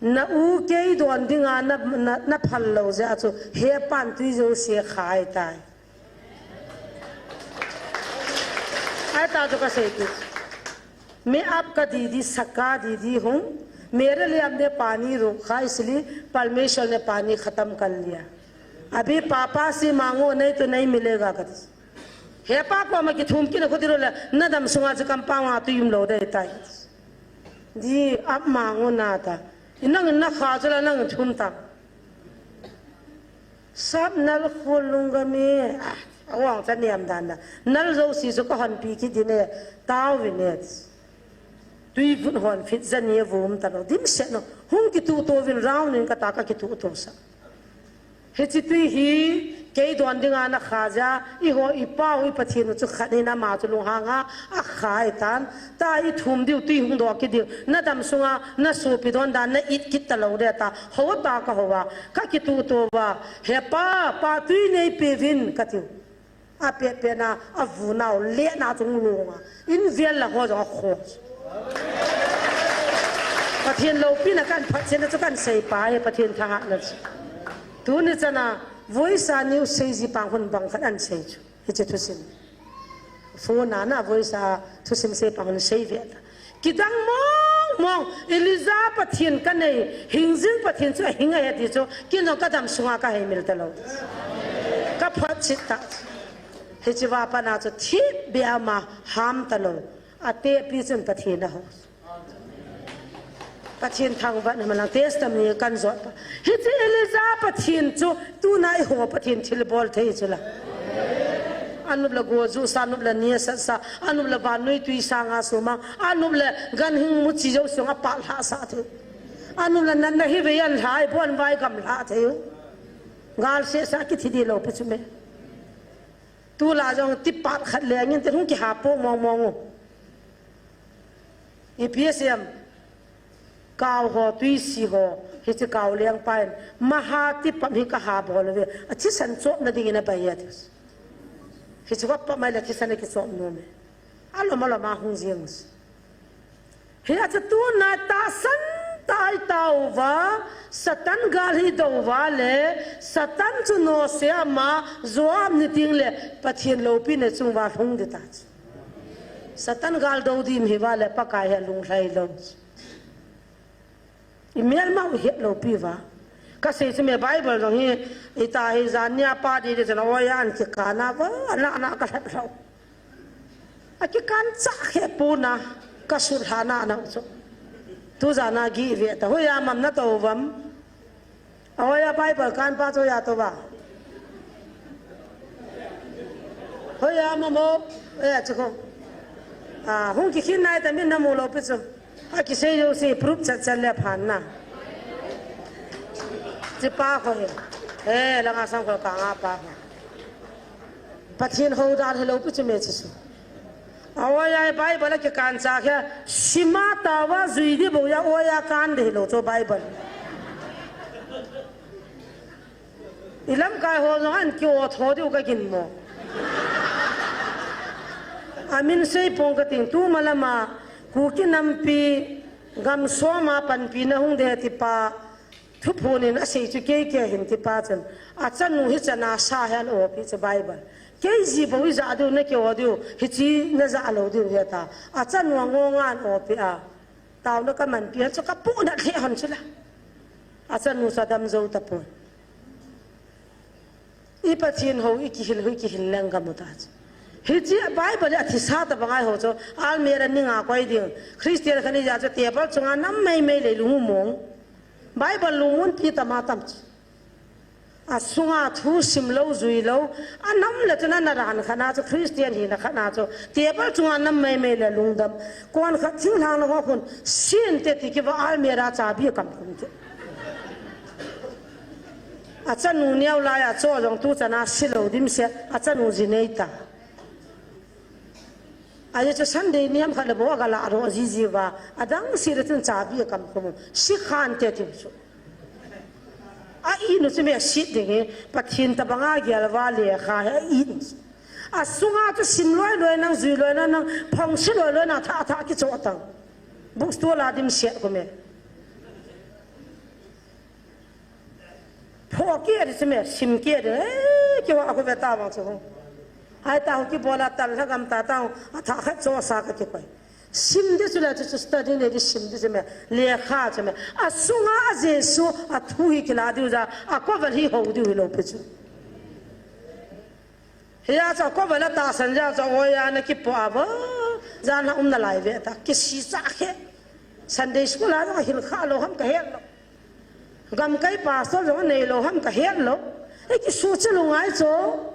"Na u kei don dinga na, na, na phal lou jeh a chu, hepan tui jouse khai tai." Ahi ta chu ka sei kit. "मैं आपका दीदी, सगा दीदी हूँ। मेरे लिए आपने पानी रोका है, इसलिए परमेश्वर ने पानी खत्म कर लिया। अभी पापा से मांगो, नहीं तो नहीं मिलेगा," kati. Hepa koma kithum kit na khuti ro le, "Na dam sunga chu kampau a tui um lou dei tai." Di ap mang u na ta. Inang na kha chu la nang thum ta. Sap nal khul lung ga mi. Ah, awang cha niam dan da. Nal jouse chu ka hon pi kit di ne. Tao vi ne. Tui vun hon fit za ni vum ta lo. Dim se no. Hung kitu to vin round in ka ta ka kitu to sa. Hiche tui hi, kei don dinga na kha jeh a, eiho, i Pau, i Pathen u chu khat in ama chu lunghang a, a khai tan. Ta i thum diu, tui hung doh kit diu. Na dam sunga, na sopi don dan, na it kit ta lou de ta. Hou ta ka hou a, ka kitu to va. "Hepa, pa tui nei pe vin," kati u. A pet pet na, a vu nau, le na chung lung a. In vel la ho jong a kho. Pathen loupina kan phat chen chu kan sei pa he, Pathen thangahna chu. Tuni chana, voisa niu sei ji pang hun bang khat an sei chu. Hiche thusim. Phone a na voisa thusim sei pang hun sei ve ta. Kidang mong mong, Elijah Pathen ka nei, hingjing Pathen chu ahing ahi ti chu, kin jong ka dam sunga ka hei mil ta lou. Ka phat chit ta. Hiche va pana chu thip bia ma ham ta lou. Atepi chun Pathen a ho. Pathen thangvah na malang testimony kan jot pa. Hiche Elijah Pathen chu tuna eiho Pathen thilbol thei chu la. Anup la go ju sa, anup la nia sat sa, anup la vannoi tui sanga sumang, anup la ganhing muchi jou sunga pal lha sa thei. Anup la natna hi vei an lha, ibon vai gam lha thei u. Gal se sa kithi di lou pi chu me. Tula jong tipat khat le ngin te hung kiha po mong mong u. Ipi asei em. Kau ho, tuisi ho, hiche kau lengpa in, maha tipam hi kaha bol uve, athisan chopna dingin abai e ati. Hiche va pam ahile thisan akichop nom e. Alom alom a hung jeng us. Hia chu tuna tahsan tai tauva, Satan gal hi douva le, Satan chu nose ama, Joab niting le, Pathen loupina chunguva lhung ding ta chu. Satan gal dou dim hiva le Pakai hi alunglhai lou. Imelma u het lou piuva. Kasei chu me Bible jong hi, ita hi jan nia pa di di chana oiya an kikan a va, ana ana ka lhep lou. Akikan cha khe puna, ka sulhana ana u chu. Tu jana gi ve ta, hoiya mam na tou vam. A hoiya Bible kan pa chu hoiya tou va. Hoiya mamo, hoiya chu ko. A, hung kikhin nai ta min na mu lou pi chu. Akisei jouse proof chat chat le phan na. Chi pa ko he. He, langa sang ko ka nga pa ko. Pathen hou dan helou pi chu me chu su. A oiya Bible a kikan cha khe, sima tauva jui di bou ya oiya kan di helou chu Bible. I lamkai ho jong an ki-o tho diu ka ginmo. Amin sei pong ka ting tu malama Kuki nampi gam soma panpina hung de ti pa thuphon in asei chu kei kei hin ti pa chun. Achanu hi chana sa hen o pi chu Bible. Kei ji bou i ja diu na ki-o diu, hichi na ja lou diu heta. Achanu a ngo ngan o pi a. Tauna ka manpi a chu ka pu na lheh hon chu la. Achanu chu adam jou tapon. I Pathen hou, i kihil hou, i kihil leng ka mu ta chu. Hichi Bible a thisa tabang ahi ho chu, almirah ninga koi ding. Christian khat ni ja chu table chunga nam mei mei leilung u mong. Bible lungmon pi tama tam chu. A sunga thu sim lou, jui lou. A nam le chu na, na ran khat na chu, Christian hina khat na chu. Table chunga nam mai mai le lungdam. Kon khat thinglhang na ho khun, sin te ti kiva almirah chabi kam kum te. A chanu neo lai a cho jong tu chana si lou dim se, a chanu ji nei ta. Ahi chu Sunday niam khat le bou a ga la ro ji ji va, a dang si le chun chabi a kam kum. Si khan te ti chu. A i nu chu me a sit ding hi, Pathen tabang a gel va le kha he a i nu chu. A sunga chu sim loi loi nang, jui loi nang, nang, phong si loi loi nang, tha, tha ki cho tang. Bookstore la dim se kum e. Pho ke di chu me, sim ke di, eh, ki wa ko ve ta bang chu. Ai ta ho ki bola tal ha gam ta ta, a tha khat cho sa ka ki koi. Sim di chu la chu, chu study ne di sim di chu me, lekha chu me. A sunga a Jesu, a thu hi ki la diu ja, a ko vel hi ho diu hi lou pi chu. Hia chu a ko vel a tahsan ja chu, oi a na ki po a bo. Jan ha um na lai ve ta, ki si cha khe. Sunday school a jong a hil kha lou ham ka het lou. Gamkai pastor jong a nei lou ham ka het lou. I ki su che lou ngai cho.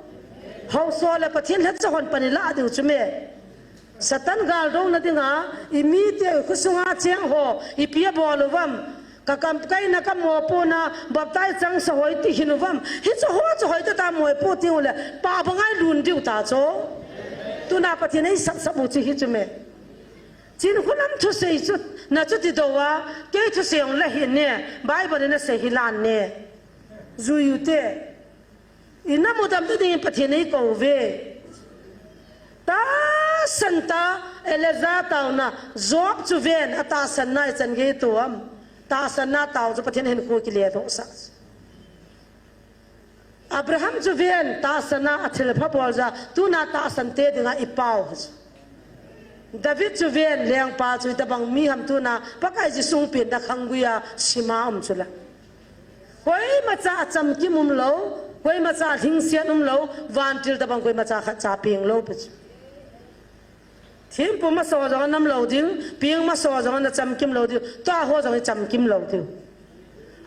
Hausa le Pathen lhat cha hon pani la diu chu me. Satan gal dou na dinga, i mi te i khusunga cheng ho, i pi a bol u vam. Ka kam kai na ka mo po na, baptize chang sa hoi ti hin u vam. Hi cho ho cho hoi ta ta mo po ti u le, pa bangai lun diu ta cho. Tu na Pathen ei sap sap u chi hi chu me. Chin khulam thusei chu, na chu ti do a, kei thusei ong la hi ne, Bible in a sei hi lan ne. Jui u te. I na mu dam te ding Pathen ei ko ve. Tahsan ta, Elijah tauna, Job chu ven, a tahsan na i chan gei tu am. Tahsan na tau chu Pathen hin khu ki le do sa. Abraham chu ven, tahsan a a thil pha bol ja, tu na tahsan te dinga i pau. David chu ven, lengpa chu i tabang mi ham tu na, Pakai Jesu pin da khang guia, sima um chu la. Koima cha a chamkim um lou, koima cha a lhingsiat um lou, vantil tabang koima cha khat cha ping lou pi chu. Thim pum a so jong a nam lou ding, ping ma so jong a na chamkim lou ding, tua ho jong i chamkim lou ding.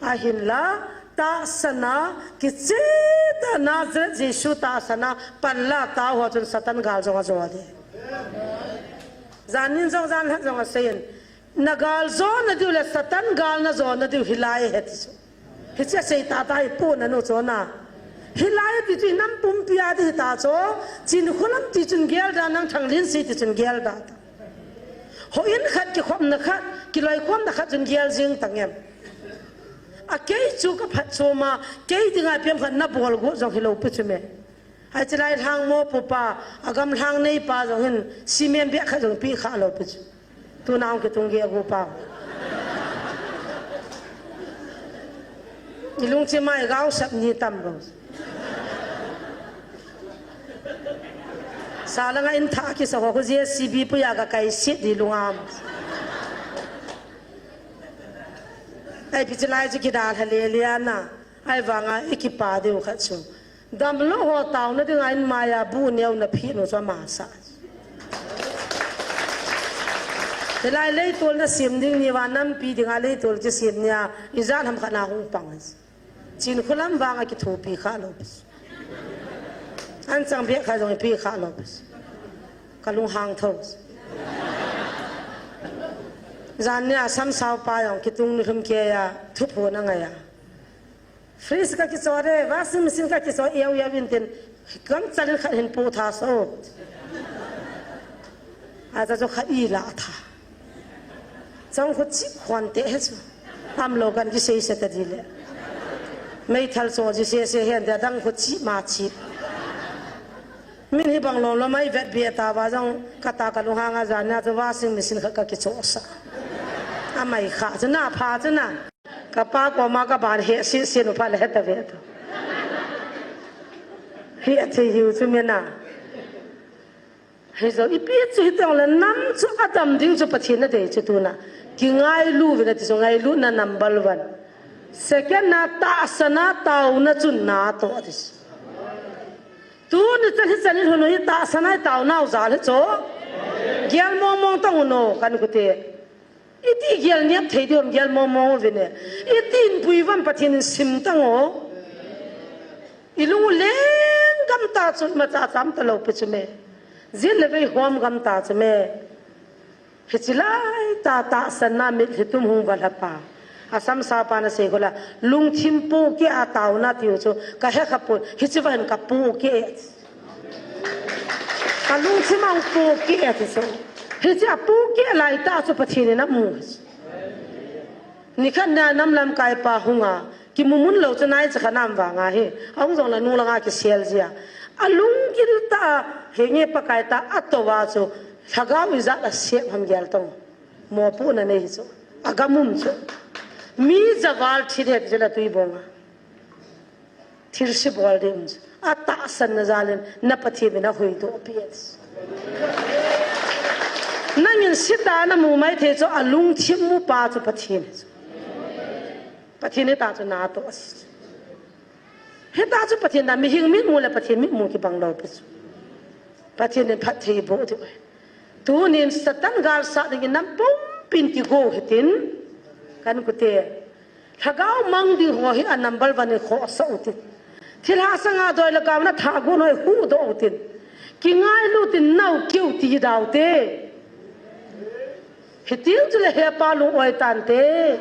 Ahin la, tahsan a, kiche ta Nazareth Jesu tahsan a, pan la ta ho chun Satan gal jong a jo de. Jan nin jong jan hat jong a seiyin, na gal jo na diu le Satan gal na jo na diu hi lai he ti chu. Hi che sei ta ta hi pu na nu cho na. Hi lai ti chu nam pumpi a di ta cho. Chin khulam ti chun gel da nang thang lin si ti chun gel da ta. Ho in khat ki khom na khat, ki loi khom na khat chun gel jing tang em. A kei chu ka phat chu ma, kei dinga piam khat na bol go jong hi lou pi chu me. Hai chilai lhang mo pu pa, a gam lhang nei pa jong hin, cement beh khat jong pi kha lou pi chu. Tu na ong ki tung ge gu pa. I lung chi mai gau sap ni tam lo. Sa la nga in tha ki sa ho khu J C B pu ya ga kai sit di lung am. Ai pi chilai chu ki dal ha le le na. Ai vanga i ki pa deu khat chu. Damlou ho tauna dinga in maiya bu neo na phi nu chu ama sa. Hilai leitol na sim ding ni va nampi dinga leitol ki sim nia, i jan ham khat na hung pang. Chin khulam vanga kithopi kha lou pi. An chang beh kha jong pi kha lou pi. Ka lung hang tho. Jan nia sam sao pa jong kitung ni lhum ke ya, thupu na ngai ya. Fridge ka kicho re, washing machine ka kicho, iau iau in tin, kam chalin khat hin pu tha so. A cha cho khat i la tha. Chang khu chi khon te he chu. Am lo kan ki sei se ta di le. Mei thal cho ji se se hen da dang khu chi ma chi. Min hi bang lo lo mai vet be ta wa jong ka ta ka lung hang a jan nia chu washing machine khat ka kicho sa. A mai kha chu na pha chu na. Ka pa koma ka ban he si si nu pha le he ta ve ta. Hi a thei hiu chu me na. Hi zo i pi chu hi tong le nam chu a dam ding chu Pathen na dei chu tu na. Ki ngailu ve na ti chu ngailu na number one. Second na tahsan a tauna chun na to ti chu. Tu ni chan hi chan hi hun hi tahsan a tauna u jal hi chu. Gel mong mong tong u no kan ku te. Iti gel niam thei diam, gel momo vin e. Iti in pui vam Pathen in sim tang o. I lung u lenggam ta chu, ima cha cham ta lo pi chu me. Jin le vei hom gam ta chu me. Hichi lai ta tahsan na mitlhi tum hung va lha pa. A samsa pa na sei khola, lungthim pu ke a tau na tiu chu, ka he kha pu, hichi va hin ka pu ke. Ka lungthim ang pu ke ti chu. Hichi a pu ke lai ta chu Pathen in a mu. Nikhat na nam lamkai pa hung a, kimu mun lo chu nai cha kha nam vang a hi. A hung jong la nu langa kisel jia. A lunggil ta he nge Pakai ta a to va chu. Lhagao ijat a sep ham gel tong. Mopohna nei hi chu. A gam um chu. Mi javal thi he chu la tui bong a. Thilse bol ding um chu. A tahsan na jal in na Pathen in a huhdoh pi e. Nangin sita na mu mai thei chu a lungthim mu pa chu Pathen hi chu. Pathen hita chu na to a si chu. Hita chu Pathen da mihing mit mu le Pathen mit mu kibang lo pi chu. Pathen in phatthei boh diu. Tunin Satan gal sah dingin nam pumpin kigo hitin. Kan kute. Lhagao mang ding ho hi a number one in khohsah u tin. Thilha sanga doi le gao na tha gon ho hi huhdoh u tin. Kingailu tin nau keu ti dau te. Hitil chu le he pa lung oi tan te.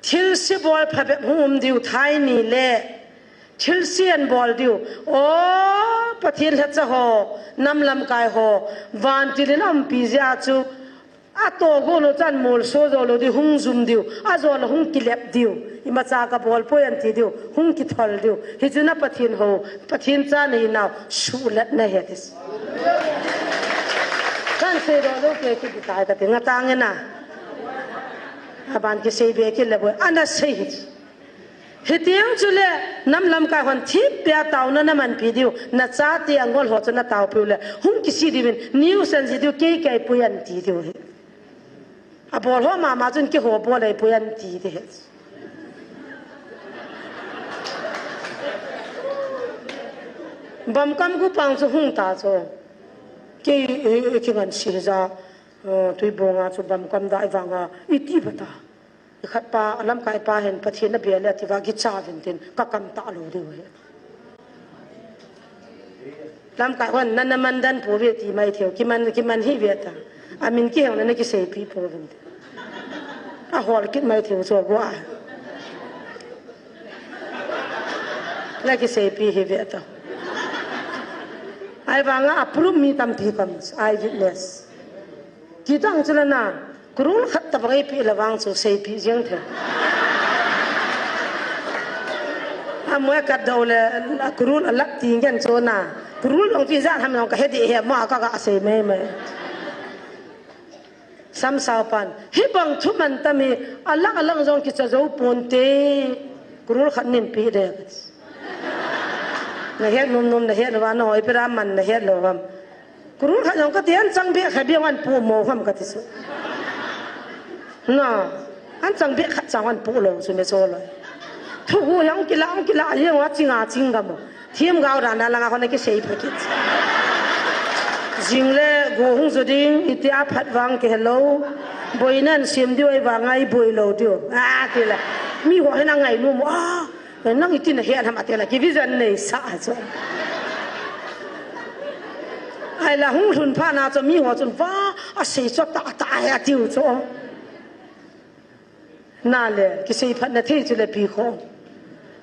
Thilse bol phabep hung um diu thai ni le. Thilse an bol diu. O, Pathen lhacha ho, nam lamkai ho, vantil in a umpi jeh a chu. A to gon u chan mol so jo lo diu, hung jum diu. A jo lo hung kilep diu. Ima cha ka bol poi an ti diu. Hung kithol diu. Hichu na Pathen ho, Pathen cha nei nau, suhlet na he ti. Kan sei do do ke ki tai ka ti nga tang e na. Aban kisei be kit le boi. Ana sei hi. Hitiu chu le nam lamkai hon thip pia tauna na manpi diu. Na chate angol ho chu na taupiu le. Hung kisi diuvin. Niu san ji diu kei kei pui an ti diu hi. A bol ho mama chun keiho bol ei pui an ti diu hi. Bamkam gu pang chu hung ta chu. Kei, eh, eh, kingan si ja. Eh, tui bonga chu bamkam dai vanga. Iti bata. Khat pa, a lamkai pa hin Pathen a bia le ati va kicha vin tin ka kam ta lo diu hi. Lamkai hon na na man dan po ve ti mai theu, kiman, kiman hi ve ta. A min kiheu na na kiseipi po vin tin. A hol kit mai theu so go a. Na kiseipi hi ve ta. Ai vanga a proof mi tampi kam, eye witness. Kitang chu la na, kurul khat ta bang ei pi la vang chu seipi jeng the. A moa kat do le, a kurul a lak ti ngen chu na. Kurul long ti jan ham long ka he di he ma ka ga sei mai mai. Sam sao pan. Hi bang thu man ta mi, a lak a lang jong kicha jo pon te. Kurul khat nin pi de. Na het num num na het va na hoi pera man na het lo vam. Kurul khat jong ka ti an chang be kha be wan pu mo ham ka ti su. Na, an chang be khat chang wan pu lo su me so lo. Thu hu yang kila, ang kila, yang wa chinga ching ga mo. Thiam gao dan na langa hon a kisei pha kit. Jing le go hung jo ding, iti a phat vang ke hello. Boina an sim diu ai vang ai boi lo diu. A ti la. Mi ho hin a ngai nu mo. A, nang iti na he an ham a ti la. Ki vision nei sa a chu. Ai la hung lhun pha na chu mi ho chun va a sei chu ta ta he a tiu chu. Na le, kisei phat na thei chu le pi kho.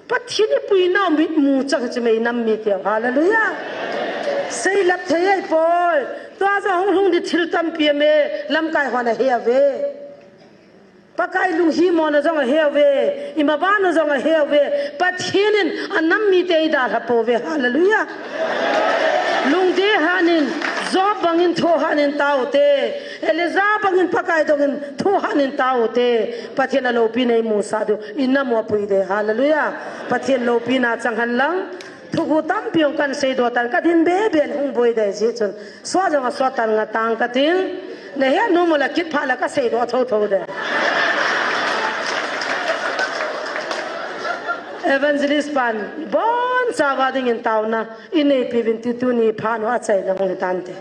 Pathen i pui nau mit mu chang chu mei nam mi tiu. Hallelujah. Sei lap thei ai poi. Tua jong hung hung di thil tampi a me, lamkai hon a he a ve. Pakai lunghimona jong a he a ve. Ima bana jong a he a ve. Pathen in a nam mi te i dalha po ve. Hallelujah. Lungde hanin, Job bangin tho hanin tau te. Elijah bangin Pakai dongin thu hanin tau te. Pathen a lopi nei mu sa diu. I nam u a pui de. Hallelujah. Pathen lopi na chang han lang. Thugu tampi ong kan sei do tan ka din be be hung boi de ji chun. Sua jong a sua tan nga tang ka ting. Na he nu mu la kit pha la ka sei do tho tho de. Evangelist pan bon sa va dingin tauna. I nei pi vin ti tuni pha nu a chai na hung tan te.